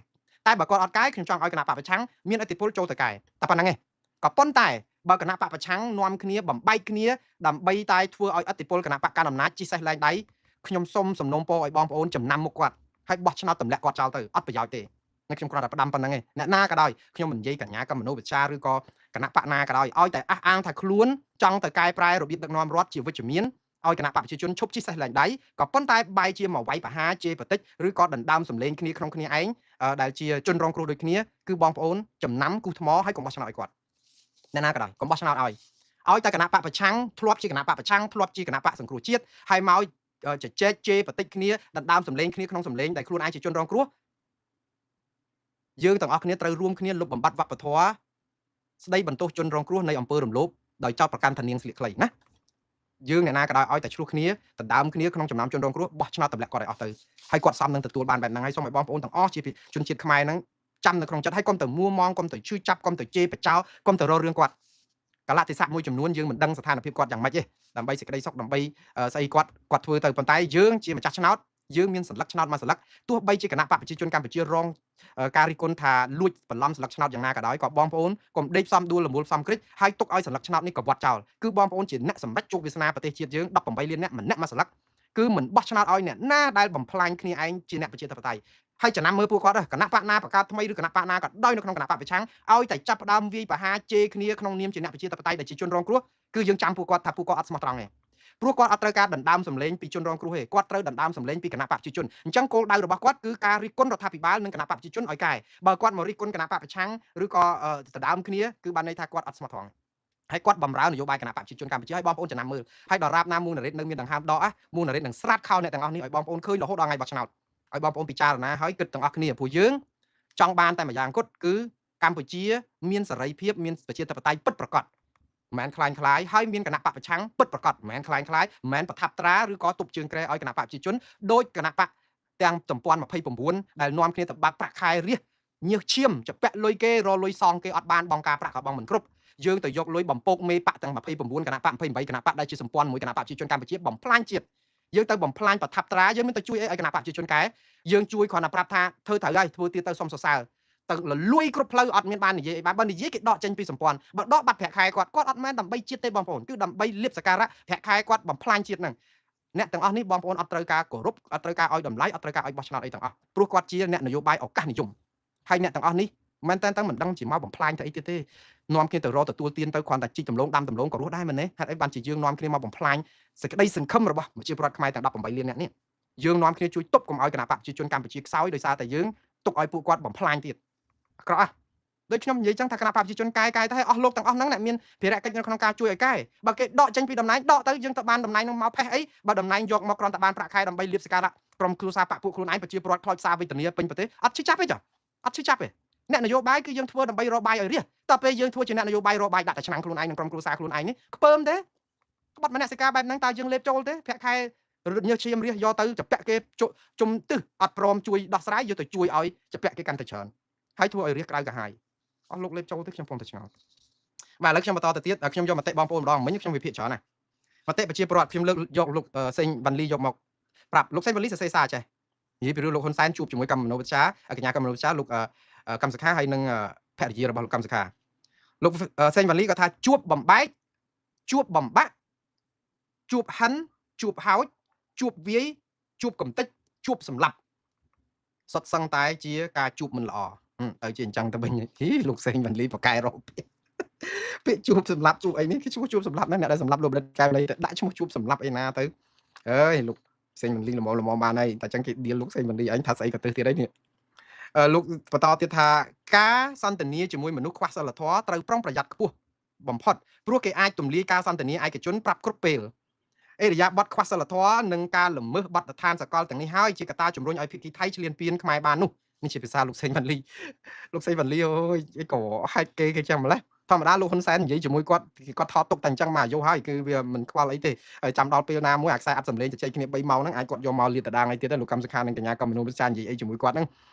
តែបើគាត់អត់កែខ្ញុំចង់ឲ្យគណៈបកប្រឆាំងមានឥទ្ធិពលចូលទៅកែតែប៉ុណ្្នឹងឯងក៏ប៉ុន្តែបើគណៈបកប្រឆាំងនាំគ្នាបំបែកគ្នាដើម្បីតែធ្វើឲ្យឥទ្ធិពលគណៈបកកាន់អំណាចជិះសេះលែងដៃខ្ញុំសូមសំណូមពរឲ្យបងប្អូនចំណាំមុខគាត់ហើយបោះឆ្នោតទម្លាក់គាត់ចោលទៅអត់ប្រយោជន៍ទេនេះខ្ញុំគ្រាន់តែផ្ដាំប៉ុណ្្នឹងឯងអ្នកណាក៏ដោយខ្ញុំមិននិយាយកញ្ញាកម្មមនុស្សវិទ្យាឬក៏គណៈបកណាក៏ដោយឲ្យតែអះអាងថាខ្លួនចង់ទៅកែប្រែរបៀបដឹកនាំរដ្ឋជាវិជ្ជមានឲ្យគណៈបកប្រជាជនឈប់ជិះសេះលែងដៃក៏ប៉ុន្តែបែរជាមកវាយប្រហារជេរបតិចឬក៏ដណ្ដើមសម្លេងគ្នាក្នុងគ្នាឯងដែលជាជនរងគ្រោះដូចគ្នាគឺបងប្អូនចំណាំគូសថ្មហើយកុំបោះឆ្នោតឲ្យគាត់អ្នកណាក៏ដោយកុំបោះឆ្នោតឲ្យតែគណៈបកប្រឆាំងធ្លាប់ជាគណៈបកប្រឆាំងធ្លាប់ជាគណៈបកសង្គ្រោះជាតិហើយមកជជែកជេរបតិចគ្នាដណ្ដើមសម្លេងគ្នាក្នុងសម្លេងដែលខ្លួនឯងជាជនរងគ្រោះយើងទាំងអស់គ្នាត្រូវរួមគ្នាលុបបំបាត់វប្បធម៌ស្ដីបន្ទោសជនរងគ្រោះនៃអំពើរំលោភដោយចោទប្រកាន់ថានាងស្លៀកខ្លីណាយើងអ្នកណាក៏ដោយឲ្យតែឆ្លោះគ្នាដណ្ដើមគ្នាក្នុងចំណោមជនរងគ្រោះបោះឆ្នោតទម្លាក់គាត់ឲ្យអស់ទៅហើយគាត់សមនឹងទទួលបានបែបហ្នឹងហើយសូមឲ្យបងប្អូនទាំងអស់ជាជនជាតិខ្មែរហ្នឹងចាំនៅក្នុងចិត្តហើយកុំទៅមួម៉ងកុំទៅឈឺចាប់កុំទៅជេរបចោកុំទៅរករឿងគាត់កលៈទេសៈមួយចំនួនយើងមិនដឹងស្ថានភាពគាត់យ៉ាងម៉េចទេដើម្បីសេចក្តីសុខដើម្បីស្អីគាត់គាត់ធ្វើទៅប៉ុន្តែយើងជាម្ចាស់ឆ្នោតយើងមានសន្លឹកឆ្នោតមួយសន្លឹកទោះបីជាគណៈបកប្រជាជនកម្ពុជារងការរិះគន់ថាលួចបន្លំសន្លឹកឆ្នោតយ៉ាងណាក៏ដោយក៏បងប្អូនកុំដេកផ្សំដួលលមូលផ្សំគ្រិចហើយទុកឲ្យសន្លឹកឆ្នោតនេះកវត្តចោលគឺបងប្អូនជាអ្នកសម្រេចជោគវាសនាប្រទេសជាតិយើង18លានអ្នកម្នាក់មួយសន្លឹកគឺមិនបោះឆ្នោតឲ្យអ្នកណាដែលបំផ្លាញគ្នាឯងជាអ្នកប្រជាធិបតេយ្យហើយចំណាំមើលពួកគាត់គណៈបកណាបង្កើតថ្មីឬគណៈបកណាក៏ដោយនៅក្នុងគណៈបកប្រឆាំងឲ្យតែចាប់ផ្ដើមវាយប្រហារជេរគ្នាក្នុងនាមជាអ្នកប្រជាធិបតេយ្យដែលជាជនរងគ្រោះគឺយើងចាំពួកគាត់ថាពួកគាត់អត់ស្មោះត្រង់ទេព្រោះគាត់អត់ត្រូវការដណ្ដើមសម្លេងពីជនរងគ្រោះទេគាត់ត្រូវដណ្ដើមសម្លេងពីគណៈបកប្រជាជនអញ្ចឹងគោលដៅរបស់គាត់គឺការរិះគន់រដ្ឋាភិបាលនិងគណៈបកប្រជាជនឲ្យកែបើគាត់មករិះគន់គណៈបកប្រឆាំងឬក៏ដណ្ដើមគ្នាគឺបានន័យថាគាត់អត់ស្មោះត្រង់ហើយគាត់បំរើនយោបាយគណៈបកប្រជាជនកម្ពុជាឲ្យបងប្អូនចំណាំមើលហើយដល់រាបណាមួងណារិតនៅមានដង្ហើមដកមួងណារិតនឹងស្រាតខោអ្នកទាំងអស់នេះឲ្យបងប្អូនឃើញរហូតដល់ថ្ងៃបោះឆ្នោតឲ្យបងប្អូនពិចារណាហើយគិតទាំងអស់គ្នាព្រោះយើងចង់បានតែម្យ៉ាងគត់គឺកម្ពុជាមានសេរីភាពមានប្រជាធិបតេយ្យពិតប្រាកដមិនមែនคล้ายคล้ายហើយមានគណៈបកប្រឆាំងពិតប្រាកដមិនមែនคล้ายคล้ายមិនមែនប្រថាប់ត្រាឬក៏ទប់ជើងក្រែឲ្យគណៈបកប្រជាជនដោយគណៈបកទាំងសម្ព័ន្ធ29ដែលនាំគ្នាទៅបាក់ប្រាក់ខែរាសញើសឈាមចពាក់លុយគេរលុយសងគេអត់បានបងការប្រាក់ក៏បងមិនគ្រប់យើងទៅយកលុយបំពោកមេបកទាំង29គណៈបក28គណៈបកដែលជាសម្ព័ន្ធមួយគណៈបកប្រជាជនកម្ពុជាបំផ្លាញជាតិយើងទៅបំផ្លាញប្រថាប់ត្រាយើងមិនទៅជួយអីឲ្យគណៈបកប្រជាជនកែយើងជួយគ្រាន់តែប្រាប់ថាធ្វើត្រូវហើយធ្វើទៀតទៅសុំសរសើរទៅលលួយគ្រប់ផ្លូវអត់មានបាននិយាយអីបានបើនិយាយគេដកចេញពីសម្ព័ន្ធបើដកបាត់ប្រាក់ខែគាត់គាត់អត់មែនដើម្បីជាតិទេបងប្អូនគឺដើម្បីលៀបសការៈប្រាក់ខែគាត់បំផ្លាញជាតិហ្នឹងអ្នកទាំងអស់នេះបងប្អូនអត់ត្រូវការគោរពអត់ត្រូវការឲ្យតម្លៃអត់ត្រូវការឲ្យបោះឆ្នោតអីទាំងអស់ព្រោះគាត់ជាអ្នកនយោបាយឱកាសនិយមហើយអ្នកទាំងអស់នេះមែនតើមិនដឹងជាមកបំផ្លាញទៅអីទៀតទេនាំគ្នាទៅរកទទួលទានទៅគ្រាន់តែជីកដំឡូងដាំដំឡូងក៏រស់ដែរមែនទេហេតុអីបានជាយើងនាំគ្នាមកបំផ្លាញសេចក្តីសង្ឃឹមរបស់ប្រជាពលរដ្ឋខ្មែរទាំង18លានអ្នកនេះយើងនាំគ្នាជួយទប់កុំឲ្យគណៈបកប្រជាជនកម្ពុជាខ្សោយដោយសារតែយើងទុកឲ្យពួកគាត់បំផ្លាញទៀតអាក្រក់ដូចខ្ញុំនិយាយចឹងថាគណៈបកប្រជាជនកែកែទៅឲ្យអស់លោកទាំងអស់ហ្នឹងអ្នកមានភារកិច្ចនៅក្នុងការជួយឲ្យកែបើគេដកចេញពីតំណែងដកទៅយើងទៅបានតំណែងនឹងមកផេះអីបើតំណែងយកមកគ្រាន់តែបានប្រាក់ខែដើម្បីលៀបសការៈក្រុមគ្រួសារបកពួកខ្លួនឯងប្រជាពលរដ្ឋខ្លោចសារវេទនាពេញប្រទេសអត់ឈឺចាប់ទេចាអត់ឈឺចាប់ទេអ្នកនយោបាយគឺយើងធ្វើដើម្បីរកបាយឲ្យរាសតើពេលយើងធ្វើជាអ្នកនយោបាយរកបាយដាក់តែឆ្នាំងខ្លួនឯងនិងក្រុមគ្រួសារខ្លួនឯងនេះខ្ពើមទេក្បត់មនសិការបែបហ្នឹងតើយើងលេបចូលទេប្រាក់ខែរត់ញើសឈាមរាសយកទៅចពាក់គេជុំទឹះអត់ព្រមជួយដោះស្រាយយកទៅជួយឲ្យចពាក់គេកាន់តែច្រើនហើយធ្វើឲ្យរាសក្តៅក្រហាយអស់លោកលេបចូលទេខ្ញុំពងតែឆ្ងល់បាទឥឡូវខ្ញុំបន្តទៅទៀតខ្ញុំយកមតិបងប្អូនម្ដងមិញខ្ញុំវិភាគច្រើនណាស់មតិប្រជាពលរដ្ឋខ្ញុំលើកយកលោកសេងវ៉ាន់លីយកមកប្រាប់លោកសេងវ៉ាន់លីសរសេរសារចេះនិយាយពីរឿងលោកហ៊ុនសែនជួបជាមួយកម្មមនោវិទ្យាកញ្ញាកម្មមនោវិទ្យាលោកកម្មសខាហើយនិងភរិយារបស់លោកកម្មសខាលោកសេងវ៉ាន់លីក៏ថាជួបបំបែកជួបបំបាក់ជួបហិនជួបហោចជួបវាយជួបកំតិចជួបសម្លាប់ សុទ្ធសឹងតែជាការជួបមិនល្អទៅជាអញ្ចឹងទៅវិញ។ ហីលោកសេងវ៉ាន់លីបកែរកពាក្យពាក្យជួបសម្លាប់ជួបអីនេះ គឺឈ្មោះជួបសម្លាប់ណា អ្នកដែលសម្លាប់លោកបណ្ឌិតកែវលីទៅដាក់ឈ្មោះជួបសម្លាប់អីណាទៅ អើយលោកសេងវ៉ាន់លីល្មមល្មមបានហើយ តែអញ្ចឹងគេដៀលលោកសេងវ៉ាន់លីអញថាស្អីក៏ទៅទៀតអីនេះ។ លោកបន្តទៀតថា ការសន្ទនាជាមួយមនុស្សខ្វះសិលធម៌ត្រូវប្រុងប្រយ័ត្នខ្ពស់បំផុត ព្រោះគេអាចទម្លាយការសន្ទនាឯកជនប្រាប់គ្រប់ពេល។ អេរិយាបថខ្វះសិលធម៌និងការល្មើសបទដ្ឋានសកលទាំងនេះហើយ ជាកត្តាជំរុញឲ្យភាគីថៃឈ្លានពានខ្មែរបាននោះ។ នេះជាភាសាលោកសេងវ៉ាន់លី។ លោកសេងវ៉ាន់លីអូយអីក៏ហេតុគេគេចឹងម្លេះ។ ធម្មតាលោកហ៊ុនសែននិយាយជាមួយគាត់ គាត់ថតទុកតែអញ្ចឹងមកអាយុហើយ គឺវាមិនខ្វល់អីទេ ហើយចាំដល់ពេលណាមួយអាខ្សែអត់សម្លេងជជែកគ្នា3ម៉ោងហ្នឹង អាចគាត់យកមកលាតត្រដាងអីទៀត។ លោកកម្មសខានិងកញ្ញាកម្មមនុស្សវិសានិយាយអីជាមួយគាត់ហ្នឹង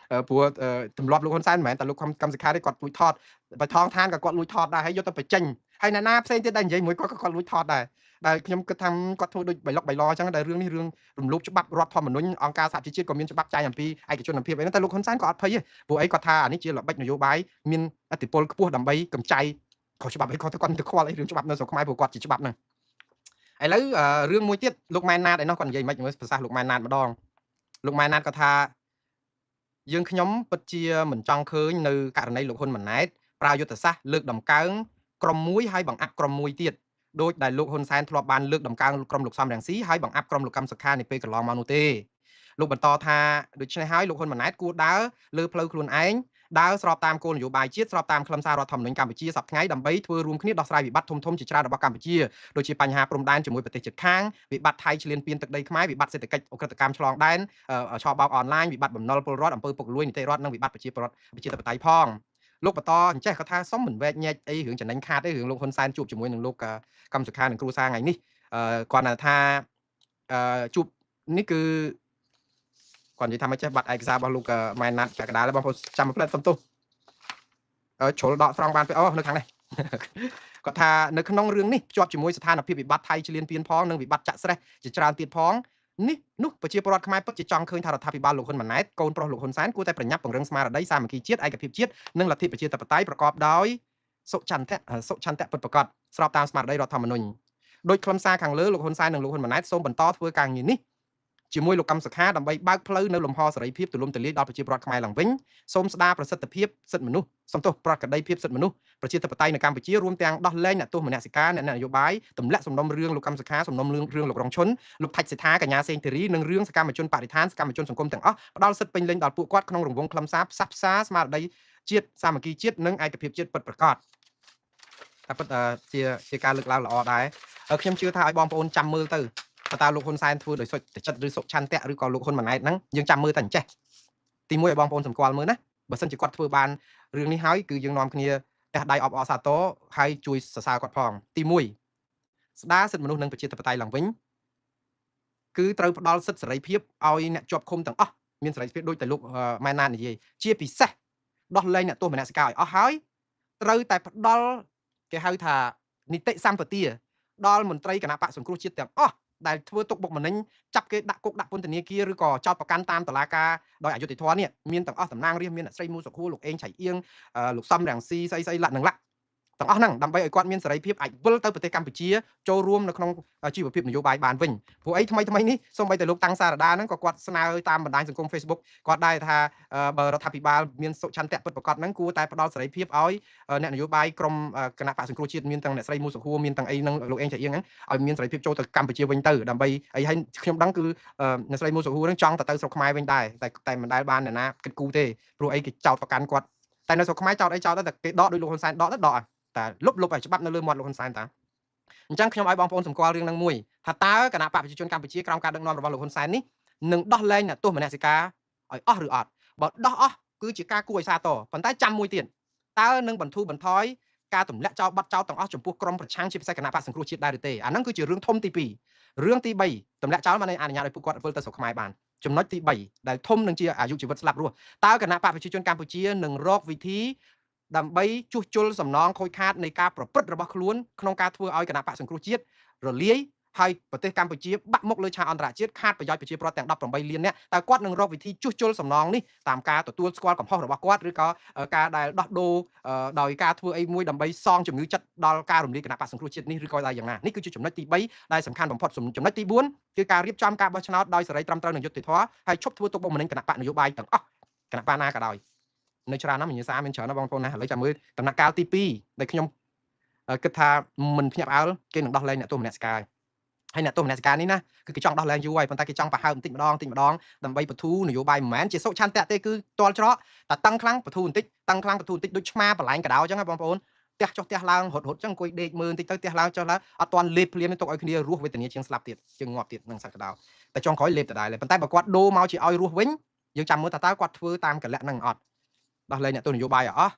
ព្រោះទម្លាប់លោកហ៊ុនសែនមិនមែនតែលោកកម្មសខាទេ គាត់លួចថត បើថងឋានក៏គាត់លួចថតដែរ ហើយយកទៅបញ្ចេញ ហើយអ្នកណាផ្សេងទៀតដែលនិយាយមួយគាត់ក៏គាត់លួចថតដែរ ដែលខ្ញុំគិតថាគាត់ធ្វើដូចបៃលុកបៃឡអញ្ចឹង ដែលរឿងនេះរឿងរំលោភច្បាប់រដ្ឋធម្មនុញ្ញ អង្គការសហជីវជាតិក៏មានច្បាប់ចែងអំពីឯកជនភាពអីហ្នឹង តែលោកហ៊ុនសែនក៏អត់ភ័យទេ ព្រោះអីគាត់ថាអានេះជាល្បិចនយោបាយមានឥទ្ធិពលខ្ពស់ដើម្បីកម្ចៃខុសច្បាប់អី គាត់ទៅគាត់ទៅខ្វល់អីរឿងច្បាប់នៅស្រុកខ្មែរ ព្រោះគាត់ជាច្បាប់ហ្នឹង។ ឥឡូវរឿងមួយទៀត លោកម៉ែនណាតឯនោះគាត់និយាយមិនមើលប្រសាសន៍លោកម៉ែនណាតម្ដង។ លោកម៉ែនណាតគាត់ថា យើងខ្ញុំពិតជាមិនចង់ឃើញនៅករណីលោកហ៊ុនម៉ាណែតប្រើយុទ្ធសាស្ត្រលើកដំកើងក្រុមមួយហើយបង្អាប់ក្រុមមួយទៀត ដោយដែលលោកហ៊ុនសែនធ្លាប់បានលើកដំកើងក្រុមលោកសំរងស៊ី ហើយបង្អាប់ក្រុមលោកកឹមសុខានាពេលកន្លងមកនោះទេ។ លោកបន្តថា ដូច្នេះហើយលោកហ៊ុនម៉ាណែតគួរដើរលើផ្លូវខ្លួនឯង ដើរស្របតាមគោលនយោបាយជាតិ ស្របតាមខ្លឹមសាររដ្ឋធម្មនុញ្ញកម្ពុជាសប្តាហ៍ថ្ងៃ ដើម្បីធ្វើរួមគ្នាដោះស្រាយវិបត្តិធំៗជាច្រើនរបស់កម្ពុជា ដូចជាបញ្ហាព្រំដែនជាមួយប្រទេសជិតខាង វិបត្តិថៃឈ្លានពានទឹកដីខ្មែរ វិបត្តិសេដ្ឋកិច្ចឧក្រិដ្ឋកម្មឆ្លងដែនឆបោកអនឡាញ វិបត្តិបំណុលពលរដ្ឋ អំពើពុករលួយ នីតិរដ្ឋ និងវិបត្តិប្រជាពលរដ្ឋប្រជាធិបតេយ្យផង។ លោកបន្តអញ្ចេះ គាត់ថាសុំមិនវែកញែកអីរឿងចំណេញខាតទេ រឿងលោកហ៊ុនសែនជួបជាមួយនឹងលោកកម្មសុខានិងគ្រួសារថ្ងៃនេះ គាត់ថាជួបនេះគឺគាត់និយាយថាមិនចេះបាត់ឯកសាររបស់លោកម៉ែនណាត់ពាក់កណ្ដាល បងប្អូនចាំមួយផ្លែ សុំទោស ជ្រុលដកស្រង់បានពេលអូនៅខាងនេះ។ គាត់ថានៅក្នុងរឿងនេះភ្ជាប់ជាមួយស្ថានភាពវិបត្តិថៃឈ្លានពានផង និងវិបត្តិចាក់ស្រេះជាច្រើនទៀតផងនេះនោះ ប្រជាពលរដ្ឋខ្មែរពិតជាចង់ឃើញថារដ្ឋាភិបាលលោកហ៊ុនម៉ាណែត កូនប្រុសលោកហ៊ុនសែន គួរតែប្រញាប់ពង្រឹងស្មារតីសាមគ្គីជាតិ ឯកភាពជាតិ និងលទ្ធិប្រជាធិបតេយ្យប្រកបដោយសុឆន្ទៈ សុឆន្ទៈពិតប្រាកដ ស្របតាមស្មារតីរដ្ឋធម្មនុញ្ញដោយខ្លឹមសារខាងលើ។ លោកហ៊ុនសែននិងលោកហ៊ុនម៉ាណែតសូមបន្តធ្វើការងារនេះជាមួយលោកកឹមសុខា ដើម្បីបើកផ្លូវនៅលំហសេរីភាពទូលំទូលាយដល់ប្រជាពលរដ្ឋខ្មែរឡើងវិញ។ សូមស្ដារប្រសិទ្ធភាពសិទ្ធិមនុស្ស សំទោស ប្រក្រតីភាពសិទ្ធិមនុស្ស ប្រជាធិបតេយ្យនៅកម្ពុជា រួមទាំងដោះលែងអ្នកទោសមនសិការ អ្នកនយោបាយ ទម្លាក់សំណុំរឿងលោកកឹមសុខា សំណុំរឿងរឿងលោករងឈុន លោកថាច់សេដ្ឋា កញ្ញាសេងធីរី និងរឿងសកម្មជនបរិស្ថាន សកម្មជនសង្គមទាំងអស់ ផ្ដល់សិទ្ធិពេញលេញដល់ពួកគាត់ ក្នុងរង្វង់ខ្លឹមសារផ្សះផ្សាស្មារតីជាតិ សាមគ្គីជាតិ និងឯកភាពជាតិពិតប្រាកដ។ តែពិតជាការលើកឡើងល្អដែរ ខ្ញុំជឿថាឲ្យបងប្អូនចាំមើលទៅ តើលោកហ៊ុនសែនធ្វើដោយសុចចិត្ត ឬសុឆន្ទៈ ឬក៏លោកហ៊ុនម៉ាណែតហ្នឹង យើងចាំមើលតែអញ្ចេះ។ ទីមួយឲ្យបងប្អូនសម្គាល់មើលណា បើសិនជាគាត់ធ្វើបានរឿងនេះហើយ គឺយើងនាំគ្នាទះដៃអបអរសាទរ ហើយជួយសរសើរគាត់ផង។ ទី1 ស្ដារសិទ្ធិមនុស្សនិងប្រជាធិបតេយ្យឡើងវិញ គឺត្រូវផ្ដល់សិទ្ធិសេរីភាពឲ្យអ្នកជាប់ឃុំទាំងអស់មានសេរីភាព ដូចតែលោកម៉ែនណាតនិយាយ ជាពិសេសដោះលែងអ្នកទោសមនសិការឲ្យអស់ ហើយត្រូវតែផ្ដល់គេហៅថានីតិសម្បទាដល់មន្ត្រីគណៈបកសង្គ្រោះជាតិទាំងអស់ ដែលធ្វើទុកបុកម្នេញ ចាប់គេដាក់គុកដាក់ពន្ធនាគារ ឬក៏ចោទប្រកាន់តាមតុលាការដោយអយុត្តិធម៌នេះ មានទាំងអស់តំណាងរាស្ត្រ មានអ្នកស្រីមូសុខួរ លោកអេងឆៃអៀង លោកសំរងស៊ី ស្អីស្អីលាក់នឹងលាក់ទាំងអស់ហ្នឹង ដើម្បីឲ្យគាត់មានសេរីភាពអាចវិលទៅប្រទេសកម្ពុជាចូលរួមនៅក្នុងជីវភាពនយោបាយបានវិញ។ ព្រោះអីថ្មីថ្មីនេះ សូម្បីតែលោកតាំងសារដាហ្នឹង ក៏គាត់ស្នើតាមបណ្ដាញសង្គម Facebook គាត់ដែរថា បើរដ្ឋាភិបាលមានសុឆន្ទៈពិតប្រាកដហ្នឹង គួរតែផ្ដល់សេរីភាពឲ្យអ្នកនយោបាយក្រុមគណៈបកសង្គ្រោះជាតិ មានទាំងអ្នកស្រីមូសុខួរ មានទាំងអីហ្នឹង លោកអេងឆៃអៀងហ្នឹង ឲ្យមានសេរីភាពចូលទៅកម្ពុជាវិញទៅ ដើម្បីអី។ ហើយខ្ញុំដឹងគឺអ្នកស្រីមូសុខួរហ្នឹងចង់ទៅស្រុកខ្មែរវិញដែរ តែតែមិនដែលបានអ្នកណាគិតគូរទេ ព្រោះអីគេចោតប្រកាន់គាត់ តែនៅស្រុកខ្មែរចោតអីចោតទៅ តែគេដកដោយលោកហ៊ុនសែនដកទៅដកតែលុបលុបឲ្យច្បាប់នៅលើមាត់លោកហ៊ុនសែនតា។ អញ្ចឹងខ្ញុំឲ្យបងប្អូនសម្គាល់រឿងហ្នឹងមួយ ថាតើគណៈបកប្រជាជនកម្ពុជាក្រោមការដឹកនាំរបស់លោកហ៊ុនសែននេះ នឹងដោះលែងអ្នកទោសមនសិការឲ្យអស់ឬអត់? បើដោះអស់គឺជាការគួរឲ្យសាទរ ប៉ុន្តែចាំមួយទៀត តើនឹងបន្ធូរបន្ថយការទម្លាក់ចោលបាត់ចោលទាំងអស់ចំពោះក្រុមប្រឆាំង ជាពិសេសគណៈបកសង្គ្រោះជាតិដែរឬទេ? អាហ្នឹងគឺជារឿងធំទី2។ រឿងទី3 ទម្លាក់ចោលមកអនុញ្ញាតឲ្យពួកគាត់វិលទៅស្រុកខ្មែរបាន។ ចំណុចទី3ដែលធំនឹងជាអាយុជីវិតស្លាប់រស់ តើគណៈបកប្រជាជនកម្ពុជានឹងរកវិធីដើម្បីជួសជុលសំណងខូចខាតនៃការប្រព្រឹត្តរបស់ខ្លួន ក្នុងការធ្វើឲ្យគណៈបកសង្គ្រោះជាតិរលាយ ហើយប្រទេសកម្ពុជាបាក់មុខលើឆាកអន្តរជាតិ ខាតប្រយោជន៍ប្រជាពលរដ្ឋទាំង18លាននាក់ តើគាត់នឹងរកវិធីជួសជុលសំណងនេះតាមការទទួលស្គាល់កំហុសរបស់គាត់ ឬក៏ការដែលដោះដូរដោយការធ្វើអីមួយដើម្បីសងជំងឺចិត្តដល់ការរំលាយគណៈបកសង្គ្រោះជាតិនេះ ឬក៏យ៉ាងណា? នេះគឺជាចំណុចទី3ដែលសំខាន់បំផុត។ ចំណុចទី4 គឺការរៀបចំការបោះឆ្នោតដោយសេរី ត្រឹមត្រូវ និងយុត្តិធម៌ ហើយឈប់ធ្វើទុកបុកម្នេញគណៈបកនយោបាយទាំងអស់ គណៈបកណាក៏ដោយនៅច្រើនណាស់មញ្ញាសាមានច្រើនណាស់បងប្អូនណាឥឡូវចាំមើលដំណាក់កាលទី2ដែលខ្ញុំគិតថាមិនភ្ញាក់ផ្អើលគេនឹងដោះលែងអ្នកទោសមនសិការហើយអ្នកទោសមនសិការនេះណាគឺគេចង់ដោះលែងយូរហើយប៉ុន្តែគេចង់ប្រហើបបន្តិចម្ដងបន្តិចម្ដងដើម្បីបធូរនយោបាយមិនមែនជាសុឆន្ទៈទេគឺតល់ច្រកតែតឹងខ្លាំងបធូរបន្តិចតឹងខ្លាំងបធូរបន្តិចដូចឆ្មាបន្លែងកដោអញ្ចឹងណាបងប្អូនផ្ទះចុះផ្ទះឡើងរត់រត់ចឹងអង្គុយដេកមើលបន្តិចទៅផ្ទះឡើងចុះឡើងអត់ទាន់លេបភ្លាមទេទុកឲ្យគ្នារស់វេទនាជាងស្លាប់ទៀតជាងងាប់ទៀតនឹងសត្វកដោតែចុងក្រោយលេបដដែលប៉ុន្តែបើគាត់ដូរមកជាឲ្យរស់វិញយើងចាំមើលថាតើគាត់ធ្វើតាមកលៈនឹងអត់ដោះលែងអ្នកទោសនយោបាយអស់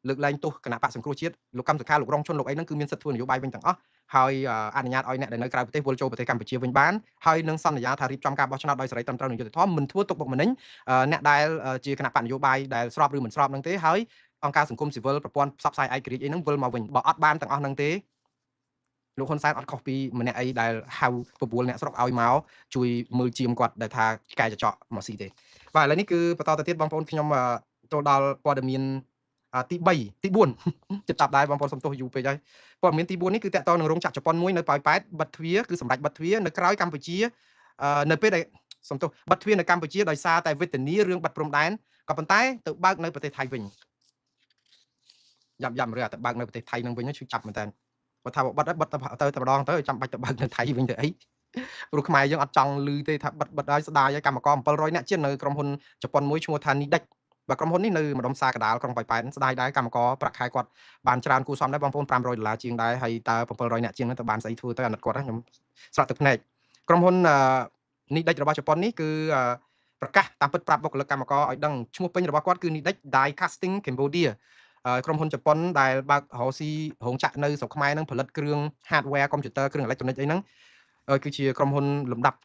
លើកលែងទោសគណៈបកសង្គ្រោះជាតិលោកកម្មសខាលោករងជនលោកអីហ្នឹងគឺមានសិទ្ធិធ្វើនយោបាយវិញទាំងអស់ហើយអនុញ្ញាតឲ្យអ្នកដែលនៅក្រៅប្រទេសវិលចូលប្រទេសកម្ពុជាវិញបានហើយនឹងសន្យាថារៀបចំការបោះឆ្នោតដោយសេរីត្រឹមត្រូវនិងយុត្តិធម៌មិនធ្វើទុកបុកម្នេញអ្នកដែលជាគណៈបកនយោបាយដែលស្របឬមិនស្របនឹងទេហើយអង្គការសង្គមស៊ីវិលប្រព័ន្ធផ្សព្វផ្សាយឯករាជ្យអីហ្នឹងវិលមកវិញបើអត់បានទាំងអស់ហ្នឹងទេលោកហ៊ុនសែនអត់ខុសពីម្នាក់អីដែលហៅបបួលអ្នកស្រុកឲ្យមកជួយមើលជាមគាត់ដែលថាកែចចកមកស៊ីទេបាទឥឡូវនេះគឺបន្តទៅទៀតបងប្អូនខ្ញុំចូលដល់ព័ត៌មានទី3ទី4ចិត្តចាប់ដែរបងប្អូនសុំទោសយូរពេកហើយព័ត៌មានទី4នេះគឺតកតងនឹងរោងចក្រជប៉ុនមួយនៅប៉ោយប៉ែតបិទទ្វារគឺសម្រាប់បិទទ្វារនៅក្រោយកម្ពុជានៅពេលដែលសុំទោសបិទទ្វារនៅកម្ពុជាដោយសារតែវេទនារឿងបិទព្រំដែនក៏ប៉ុន្តែទៅបើកនៅប្រទេសថៃវិញយ៉ាប់យ៉ាប់រឿងទៅបើកនៅប្រទេសថៃនឹងវិញឈឺចាប់មែនតើបើថាបិទបិទទៅតែម្ដងទៅចាំបាច់ទៅបើកនៅថៃវិញទៅអីព្រោះខ្មែរយើងអត់ចង់ឮទេថាបិទបិទហើយស្ដាយហើយកម្មករ700នាក់ជាងនៅក្រុមហ៊ុនជប៉ុនមួយឈ្មោះថា Nidec បាទក្រុមហ៊ុននេះនៅម្ដុំផ្សារកដាលក្រុងប៉ោយប៉ែតស្ដាយដែរកម្មករប្រាក់ខែគាត់បានច្រើនគួរសមដែរបងប្អូន500ដុល្លារជាងដែរហើយតើ700នាក់ជាងហ្នឹងទៅបានស្អីធ្វើទៅអាណិតគាត់ខ្ញុំស្រក់ទឹកភ្នែកក្រុមហ៊ុន Nidec របស់ជប៉ុននេះគឺប្រកាសតាមពិតប្រាប់បុគ្គលិកកម្មករឲ្យដឹងឈ្មោះពេញរបស់គាត់គឺ Nidec Die Casting Cambodia ក្រុមហ៊ុនជប៉ុនដែលបើករកស៊ីរោងចក្រនៅស្រុកខ្មែរហ្នឹងផលិតគ្រឿង hardware កុំព្យូទ័រគ្រឿងអេឡិចត្រូនិកអីហ្នឹងគឺជាក្រុមហ៊ុនលំដាប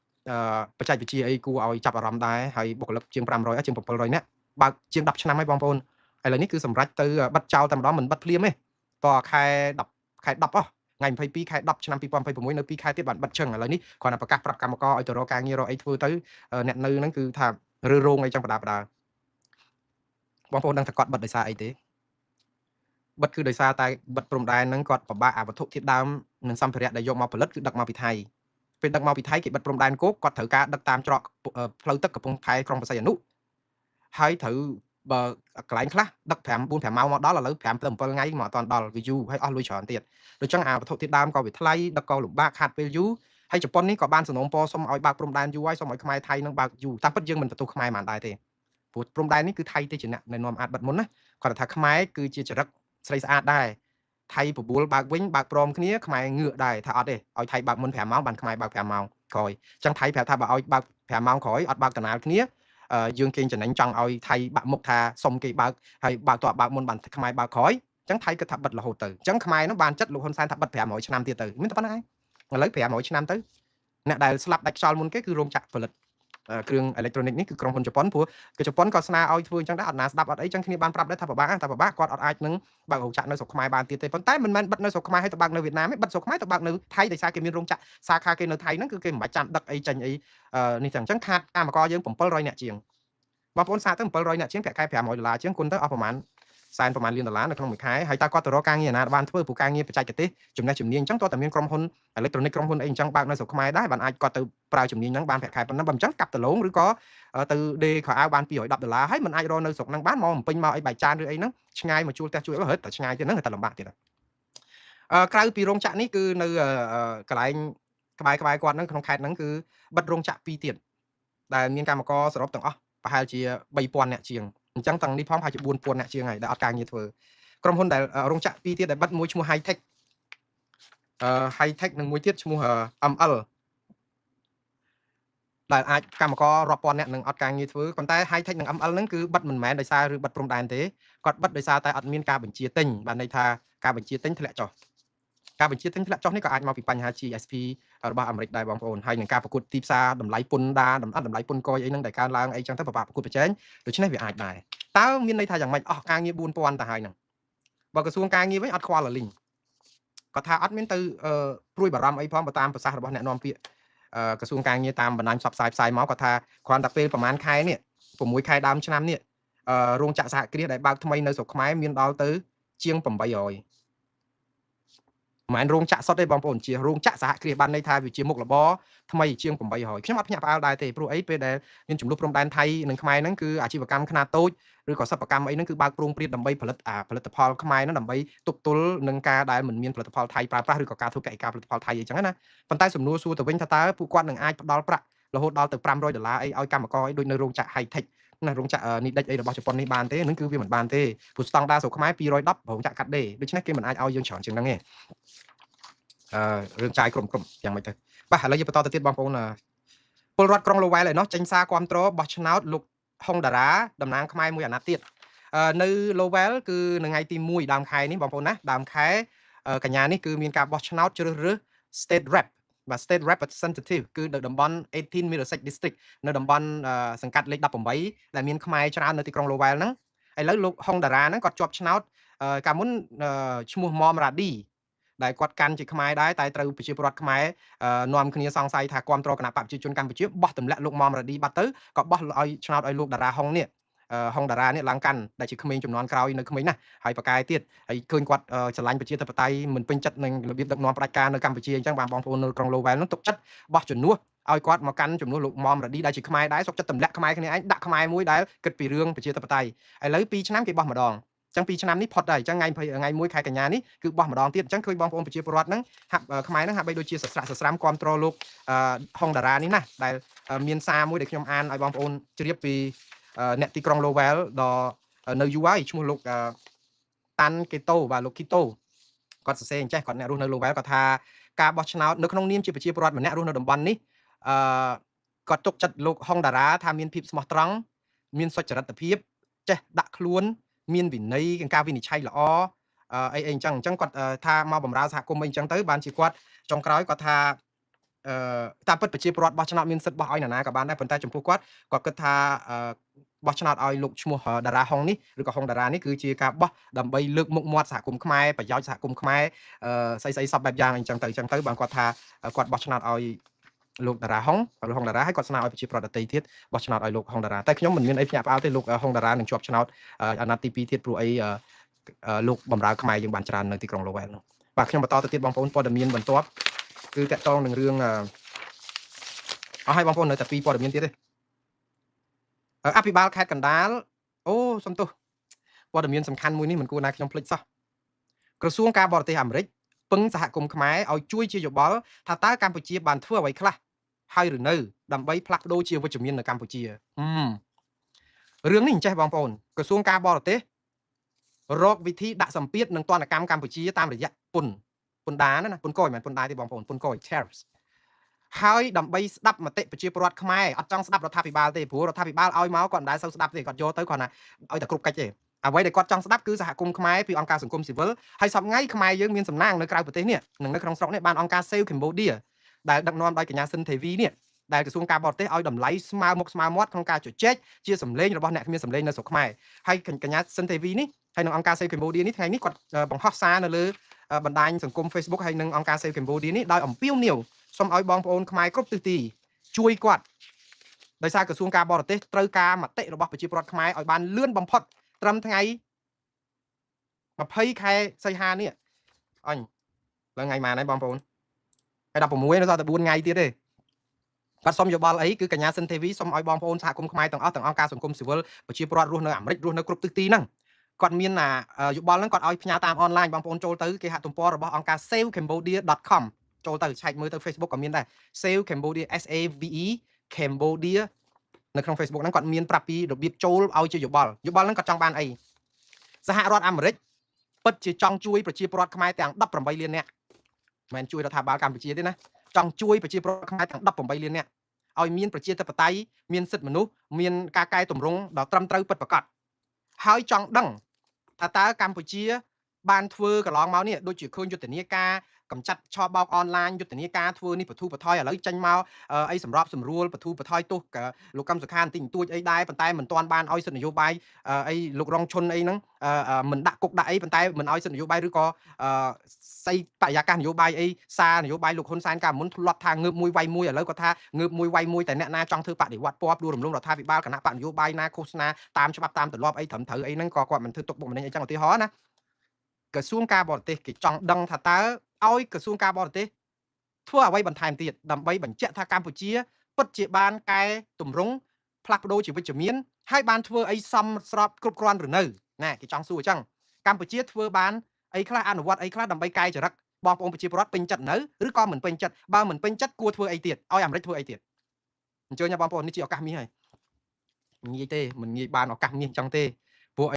់បច្ចេកវិទ្យាអីគួរឲ្យចាប់អារម្មណ៍ដែរហើយបុគ្គលិកជាង500ជាង700នាក់បើកជាង10ឆ្នាំហើយបងប្អូនឥឡូវនេះគឺសម្រេចទៅបិទចោលតែម្ដងមិនបិទភ្លាមទេតខែ10ខែ10អស់ថ្ងៃ22ខែ10ឆ្នាំ2026នៅ2ខែទៀតបានបិទឈឹងឥឡូវនេះគ្រាន់តែប្រកាសប្រាប់កម្មករឲ្យទៅរកការងាររកអីធ្វើទៅអ្នកនៅហ្នឹងគឺថារើរោងអីចឹងបដាបដាបងប្អូនដឹងថាគាត់បិទដោយសារអីទេបិទគឺដោយសារតែបិទព្រំដែនហ្នឹងគាត់ពិបាកអាវត្ថុធាតុដើមនិងសម្ភារៈដែលយកមកផលិតគឺដឹកមកពីថៃពេលដឹកមកពីថៃគេបិទព្រំដែនគោកគាត់ត្រូវការដឹកតាមច្រកផ្លូវទឹកកំពង់ផែក្រុងបរសៃអនុហើយត្រូវបើកន្លែងខ្លះដឹក5 4 5ម៉ោងមកដល់ឥឡូវ5ទៅ7ថ្ងៃមកអត់ទាន់ដល់វាយូរហើយអស់លុយច្រើនទៀតដូច្នេះអាវត្ថុធាតុដើមក៏វាថ្លៃដឹកក៏លំបាកខាតពេលយូរហើយជប៉ុននេះក៏បានសំណូមពរសុំឲ្យបើកព្រំដែនយូរហើយសុំឲ្យខ្មែរថៃនឹងបើកយូរតាមពិតយើងមិនបន្ទោសខ្មែរមិនដែរទេព្រោះព្រំដែននេះគឺថៃទេជាអ្នកណែនាំអាចបិទមុនណាគាត់ថាខ្មែរគឺជាចរិតស្រីស្អាតដែរថៃបបួលបើកវិញបើកព្រមគ្នាខ្មែរងើកដែរថាអត់ទេឲ្យថៃបើកមុន5ម៉ោងបានខ្មែរបើក5ម៉ោងក្រោយអញ្ចឹងថៃប្រាប់ថាបើឲ្យបើក5ម៉ោងក្រោយអត់បើកកណាលគ្នាយើងគេចំណេញចង់ឲ្យថៃបាក់មុខថាសុំគេបើកហើយបើកតបើកមុនបានខ្មែរបើកក្រោយអញ្ចឹងថៃគិតថាបិទរហូតទៅអញ្ចឹងខ្មែរនោះបានចិត្តលោកហ៊ុនសែនថាបិទ500ឆ្នាំទៀតទៅមានតែប៉ុណ្្នឹងឯងឥឡូវ500ឆ្នាំទៅអ្នកដែលស្លាប់ដាច់ខ្យល់មុនគេគឺរោងចក្រផលិតគ្រឿងអេឡិចត្រូនិកនេះគឺក្រុមហ៊ុនជប៉ុនព្រោះគឺជប៉ុនក៏ស្នើឲ្យធ្វើអញ្ចឹងដែរអត់ណាស្ដាប់អត់អីចឹងគ្នាបានប្រាប់ដែរថាពិបាកថាពិបាកគាត់អត់អាចនឹងបើករោងចក្រនៅស្រុកខ្មែរបានទៀតទេប៉ុន្តែមិនមែនបិទនៅស្រុកខ្មែរហើយទៅបើកនៅវៀតណាមទេបិទស្រុកខ្មែរទៅបើកនៅថៃដោយសារគេមានរោងចក្រសាខាគេនៅថៃហ្នឹងគឺគេមិនបាច់ចាំដឹកអីចេញអីនេះចឹងអញ្ចឹងខាតកម្មករយើង700នាក់ជាងបងប្អូនសាកទៅ700នាក់ជាងប្រាក់ខែ500ដុល្លារជាងគុណទៅអស់ប្រហែលសែនប្រហែលលានដុល្លារនៅក្នុងមួយខែហើយតើគាត់ទៅរកការងារណាបានធ្វើព្រោះការងារបច្ចេកទេសចំណេះជំនាញអញ្ចឹងតើតែមានក្រុមហ៊ុនអេឡិចត្រូនិកក្រុមហ៊ុនអីអញ្ចឹងបើកនៅស្រុកខ្មែរដែរបានអាចគាត់ទៅប្រើជំនាញហ្នឹងបានប្រាក់ខែប៉ុណ្ណឹងបើអញ្ចឹងកាប់ដលងឬក៏ទៅដេខោអាវបាន210ដុល្លារហើយមិនអាចរកនៅស្រុកហ្នឹងបានមកបំពេញមកអីបាយចានឬអីហ្នឹងឆ្ងាយមកជួលផ្ទះជួលរត់តែឆ្ងាយទៀតហ្នឹងតែលំបាកទៀតក្រៅពីរោងចក្រនេះគឺនៅកន្លែងក្បែរក្បែរគាត់ហ្នឹងក្នុងខេត្តហ្នឹងគឺបិទរោងចក្រ2ទៀតដែលមានកម្មករសរុបទាំងអស់ប្រហែលជា3000នាក់ជាងអញ្ចឹងទាំងនេះផងប្រហែលជា4000នាក់ជាងហើយដែលអត់ការងារធ្វើក្រុមហ៊ុនដែលរោងចក្រពីរទៀតដែលបិទមួយឈ្មោះ High Tech High Tech និងមួយទៀតឈ្មោះ ML ដែលអាចកម្មកររាប់ពាន់នាក់នឹងអត់ការងារធ្វើប៉ុន្តែ High Tech និង ML ហ្នឹងគឺបិទមិនមែនដោយសារឬបិទព្រំដែនទេគាត់បិទដោយសារតែអត់មានការបញ្ជាទិញបានន័យថាការបញ្ជាទិញធ្លាក់ចុះការបញ្ជាទិញធ្លាក់ចុះនេះក៏អាចមកពីបញ្ហា GSP របស់អាមេរិកដែរបងប្អូនហើយនឹងការប្រកួតទីផ្សារតម្លៃពន្ធដាតម្លៃពន្ធកយអីហ្នឹងដែលកើនឡើងអីចឹងទៅពិបាកប្រកួតប្រជែងដូច្នេះវាអាចដែរតើមានន័យថាយ៉ាងម៉េចអស់ការងារ4000ទៅហើយហ្នឹងបើក្រសួងការងារវិញអត់ខ្វល់លលីងគាត់ថាអត់មានទៅព្រួយបារម្ភអីផងបើតាមប្រសាសន៍របស់អ្នកនាំពាក្យក្រសួងការងារតាមបណ្ដាញផ្សព្វផ្សាយផ្សាយមកគាត់ថាគ្រាន់តែពេលប្រហែលខែនេះ6ខែដើមឆ្នាំនេះរោងចក្រសហគ្រាសដែលបើកថ្មីនៅស្រុកខ្មែរមានដល់ទៅជាង800 មិនមែនរោងចក្រសុទ្ធទេបងប្អូនជារោងចក្រសហគ្រាសបានន័យថាវាជាមុខរបរថ្មីជាង800ខ្ញុំអត់ភ្ញាក់ផ្អើលដែរទេព្រោះអីពេលដែលមានចំនួនព្រំដែនថៃនិងខ្មែរហ្នឹងគឺអាជីវកម្មខ្នាតតូចឬក៏សិប្បកម្មអីហ្នឹងគឺបើកព្រោងព្រាតដើម្បីផលិតអាផលិតផលខ្មែរហ្នឹងដើម្បីទប់ទល់នឹងការដែលមិនមានផលិតផលថៃប្រើប្រាស់ឬក៏ការធ្វើកសិកម្មផលិតផលថៃអីចឹងណាប៉ុន្តែសំណួរសួរទៅវិញថាតើពួកគាត់នឹងអាចផ្ដល់ប្រាក់រហូតដល់ទៅ500ដុល្លារអីឲ្យកម្មករអីដូចនៅរោងចក្រ high tech ណារោងចក្រនេះដេចអីរបស់ជប៉ុននេះបានទេនឹងគឺវាមិនបានទេព្រោះស្តង់ដារស្រុកខ្មែរ210រោងចក្រកាត់ដេរដូច្នេះគេមិនអាចឲ្យយើងច្រើនជាងហ្នឹងទេអឺរឿងចាយក្រុមក្រុមយ៉ាងម៉េចទៅបាទឥឡូវយើងបន្តទៅទៀតបងប្អូនពលរដ្ឋក្រុងលូវែលឯណោះចេញសារគាំទ្របោះឆ្នោតលោកហុងតារាតំណាងខ្មែរមួយអាណត្តិទៀតនៅលូវែលគឺនៅថ្ងៃទី1ដើមខែនេះបងប្អូនណាដើមខែកញ្ញានេះគឺមានការបោះឆ្នោតជ្រើសរើស state rep បាទ state representative គឺនៅតំបន់18 Middlesex District នៅតំបន់សង្កាត់លេខ18ដែលមានខ្មែរច្រើននៅទីក្រុង Lowell ហ្នឹងឥឡូវលោកហុងតារាហ្នឹងគាត់ជាប់ឆ្នោតកាលមុនឈ្មោះមុំរ៉ាឌីដែលគាត់កាន់ជាខ្មែរដែរតែត្រូវប្រជាពលរដ្ឋខ្មែរនាំគ្នាសង្ស័យថាគ្រប់គ្រងគណៈបកប្រជាជនកម្ពុជាបោះទម្លាក់លោកមុំរ៉ាឌីបាត់ទៅក៏បោះឲ្យឆ្នោតឲ្យលោកតារាហុងនេះហុងតារានេះឡើងកាន់ដែលជាក្មេងចំនួនក្រោយនៅក្មេងណាស់ហើយបកកែទៀតហើយឃើញគាត់ស្រឡាញ់ប្រជាធិបតេយ្យមិនពេញចិត្តនឹងរបៀបដឹកនាំផ្ដាច់ការនៅកម្ពុជាអញ្ចឹងបានបងប្អូននៅក្រុង Lowell នោះទុកចិត្តបោះជំនួសឲ្យគាត់មកកាន់ជំនួសលោកមុំរ៉ាឌីដែលជាខ្មែរដែរសុកចិត្តទម្លាក់ខ្មែរគ្នាឯងដាក់ខ្មែរមួយដែលគិតពីរឿងប្រជាធិបតេយ្យឥឡូវ2ឆ្នាំគេបោះម្ដងចឹង2ឆ្នាំនេះផុតដែរអញ្ចឹងថ្ងៃថ្ងៃ1ខែកញ្ញានេះគឺបោះម្ដងទៀតអញ្ចឹងឃើញបងប្អូនប្រជាពលរដ្ឋហ្នឹងហាក់ខ្មែរហ្នឹងហាក់បីដូចជាសស្រាក់សស្រាំគ្រប់គ្រងលោកហុងតារានេះណាដែលមានសារមួយដែលខ្ញុំអានឲ្យបងប្អូនជ្រាបពីអ្នកទីក្រុង Lowell ដល់នៅយូរហើយឈ្មោះលោកតាន់កេតូបាទលោកគីតូគាត់សរសេរអញ្ចេះគាត់អ្នករស់នៅ Lowell គាត់ថាការបោះឆ្នោតនៅក្នុងនាមជាប្រជាពលរដ្ឋម្នាក់រស់នៅតំបន់នេះអឺគាត់ទុកចិត្តលោកហុងតារាថាមានភាពស្មោះត្រង់មានសុចរិតភាពចេះដាក់ខ្លួនមានវិន័យការវិនិច្ឆ័យល្អអីអីអញ្ចឹងអញ្ចឹងគាត់ថាមកបំរើសហគមន៍អីអញ្ចឹងទៅបានជាគាត់ចុងក្រោយគាត់ថាអឺតាមពិតប្រជាពលរដ្ឋបោះឆ្នោតមានសិទ្ធិបោះឲ្យនរណាក៏បានដែរប៉ុន្តែចំពោះគាត់គាត់គិតថាបោះឆ្នោតឲ្យលោកឈ្មោះតារាហុងនេះឬក៏ហុងតារានេះគឺជាការបោះដើម្បីលើកមុខមាត់សហគមន៍ខ្មែរប្រយោជន៍សហគមន៍ខ្មែរស្អីស្អីសពបែបយ៉ាងអញ្ចឹងទៅអញ្ចឹងទៅបានគាត់ថាគាត់បោះឆ្នោតឲ្យលោកតារាហុងឬហុងតារាហើយគាត់ស្នើឲ្យប្រជាប្រដ្ឋដទៃទៀតបោះឆ្នោតឲ្យលោកហុងតារាតែខ្ញុំមិនមានអីភ្ញាក់ផ្អើលទេលោកហុងតារានឹងជាប់ឆ្នោតអាណត្តិទី2ទៀតព្រោះអីលោកបំរើខ្មែរយើងបានច្រើននៅទីក្រុង Lowell នោះបាទខ្ញុំបន្តទៅទៀតបងប្អូនព័ត៌មានបន្ទាប់គឺតកតងនឹងរឿងអស់ឲ្យបងប្អូននៅតែពីរព័ត៌មានទៀតទេអភិបាលខេត្តកណ្ដាលអូសំទោសព័ត៌មានសំខាន់មួយនេះមិនគួរណាខ្ញុំភ្លេចសោះក្រសួងការបរទេសអាមេរិកពឹងសហគមន៍ខ្មែរឲ្យជួយជាយោបល់ថាតើកម្ពុជាបានធ្វើអ្វីខ្លះហើយឬនៅដើម្បីផ្លាស់ប្ដូរជាវិជ្ជមាននៅកម្ពុជារឿងនេះអញ្ចេះបងប្អូនក្រសួងការបរទេសរកវិធីដាក់សម្ពាធនឹងទណ្ឌកម្មកម្ពុជាតាមរយៈពន្ធពន្ធដារណាពន្ធកយមិនមែនពន្ធដារទេបងប្អូនពន្ធកយ tariffs ហើយដើម្បីស្ដាប់មតិប្រជាពលរដ្ឋខ្មែរអត់ចង់ស្ដាប់រដ្ឋាភិបាលទេព្រោះរដ្ឋាភិបាលឲ្យមកគាត់មិនដែលសូវស្ដាប់ទេគាត់យកទៅគាត់ណាឲ្យតែគ្រប់កិច្ចទេអ្វីដែលគាត់ចង់ស្ដាប់គឺសហគមន៍ខ្មែរពីអង្គការសង្គមស៊ីវិលហើយសប្ងៃខ្មែរយើងមានសំណាងនៅក្រៅប្រទេសនេះនិងនៅក្នុងស្រុកនេះបានអង្គការ Save Cambodia ដែលដឹកនាំដោយកញ្ញាស៊ិនទេវីនេះដែលក្រសួងការបរទេសឲ្យតម្លៃស្មើមុខស្មើមាត់ក្នុងការជជែកជាសម្លេងរបស់អ្នកគ្មានសម្លេងនៅស្រុកខ្មែរហើយកញ្ញាស៊ិនទេវីនេះហើយនឹងអង្គការ Save Cambodia នេះថ្ងៃនេះគាត់បង្ហោះសារនៅលើបណ្ដាញសង្គម Facebook ហើយនឹងអង្គការ Save Cambodia នេះដោយអំពាវនាវសូមឲ្យបងប្អូនខ្មែរគ្រប់ទិសទីជួយគាត់ដោយសារក្រសួងការបរទេសត្រូវការមតិរបស់ប្រជាពលរដ្ឋខ្មែរឲ្យបានលឿនបំផុតត្រឹមថ្ងៃ20ខែសីហានេះអញឡើងថ្ងៃម៉ានហើយបងប្អូនថ្ងៃ16នៅសល់តែ4ថ្ងៃទៀតទេគាត់សុំយោបល់អីគឺកញ្ញាស៊ិនទេវីសុំឲ្យបងប្អូនសហគមន៍ខ្មែរទាំងអស់ទាំងអង្គការសង្គមស៊ីវិលប្រជាពលរដ្ឋរស់នៅអាមេរិករស់នៅគ្រប់ទិសទីហ្នឹងគាត់មានអាយោបល់ហ្នឹងគាត់ឲ្យផ្ញើតាមអនឡាញបងប្អូនចូលទៅគេហទំព័ររបស់អង្គការ savecambodia.com ចូលទៅឆែកមើលទៅ Facebook ក៏មានដែរ Save Cambodia S A V E Cambodia នៅក្នុង Facebook ហ្នឹងគាត់មានប្រាប់ពីរបៀបចូលឲ្យជាយោបល់យោបល់ហ្នឹងគាត់ចង់បានអីសហរដ្ឋអាមេរិកពិតជាចង់ជួយប្រជាពលរដ្ឋខ្មែរទាំង18លាននាក់មិនមែនជួយរដ្ឋាភិបាលកម្ពុជាទេណាចង់ជួយប្រជាពលរដ្ឋខ្មែរទាំង18លាននាក់ឲ្យមានប្រជាធិបតេយ្យមានសិទ្ធិមនុស្សមានការកែតម្រង់ដ៏ត្រឹមត្រូវពិតប្រាកដហើយចង់ដឹងថាតើកម្ពុជាបានធ្វើកន្លងមកនេះដូចជាឃើញយុទ្ធនាការកម្ចាត់ឆបោកអនឡាញយុទ្ធនាការធ្វើនេះបធូបថយឥឡូវចេញមកអីសម្របសម្រួលបធូបថយទោសលោកកឹមសុខាបន្តិចបន្តួចអីដែរប៉ុន្តែមិនទាន់បានឲ្យសិទ្ធិនយោបាយអីលោករងឈុនអីហ្នឹងមិនដាក់គុកដាក់អីប៉ុន្តែមិនឲ្យសិទ្ធិនយោបាយឬក៏ស្អីបរិយាកាសនយោបាយអីសារនយោបាយលោកហ៊ុនសែនកាលមុនធ្លាប់ថាងើបមួយវាយមួយឥឡូវគាត់ថាងើបមួយវាយមួយតែអ្នកណាចង់ធ្វើបដិវត្តពណ៌ផ្ដួលរំលំរដ្ឋាភិបាលគណៈបកនយោបាយណាឃោសនាតាមច្បាប់តាមទម្លាប់អីត្រឹមត្រូវអីហ្នឹងក៏គាត់មិនធ្វើទុកបុកម្នេញអីចឹងឧទាហរណ៍ណា ក្រសួងការបរទេសគេចង់ដឹងថាតើឲ្យក្រសួងការបរទេសធ្វើអ្វីបន្ថែមទៀតដើម្បីបញ្ជាក់ថាកម្ពុជាពិតជាបានកែតម្រង់ផ្លាស់ប្ដូរជាវិជ្ជមានហើយបានធ្វើអីសមស្របគ្រប់គ្រាន់ឬនៅណាគេចង់សួរអញ្ចឹងកម្ពុជាធ្វើបានអីខ្លះអនុវត្តអីខ្លះដើម្បីកែចរិតបងប្អូនប្រជាពលរដ្ឋពេញចិត្តនៅឬក៏មិនពេញចិត្តបើមិនពេញចិត្តគួរធ្វើអីទៀតឲ្យអាមេរិកធ្វើអីទៀតអញ្ជើញបងប្អូននេះជាឱកាសមាសហើយងាយទេមិនងាយបានឱកាសមាសអញ្ចឹងទេ។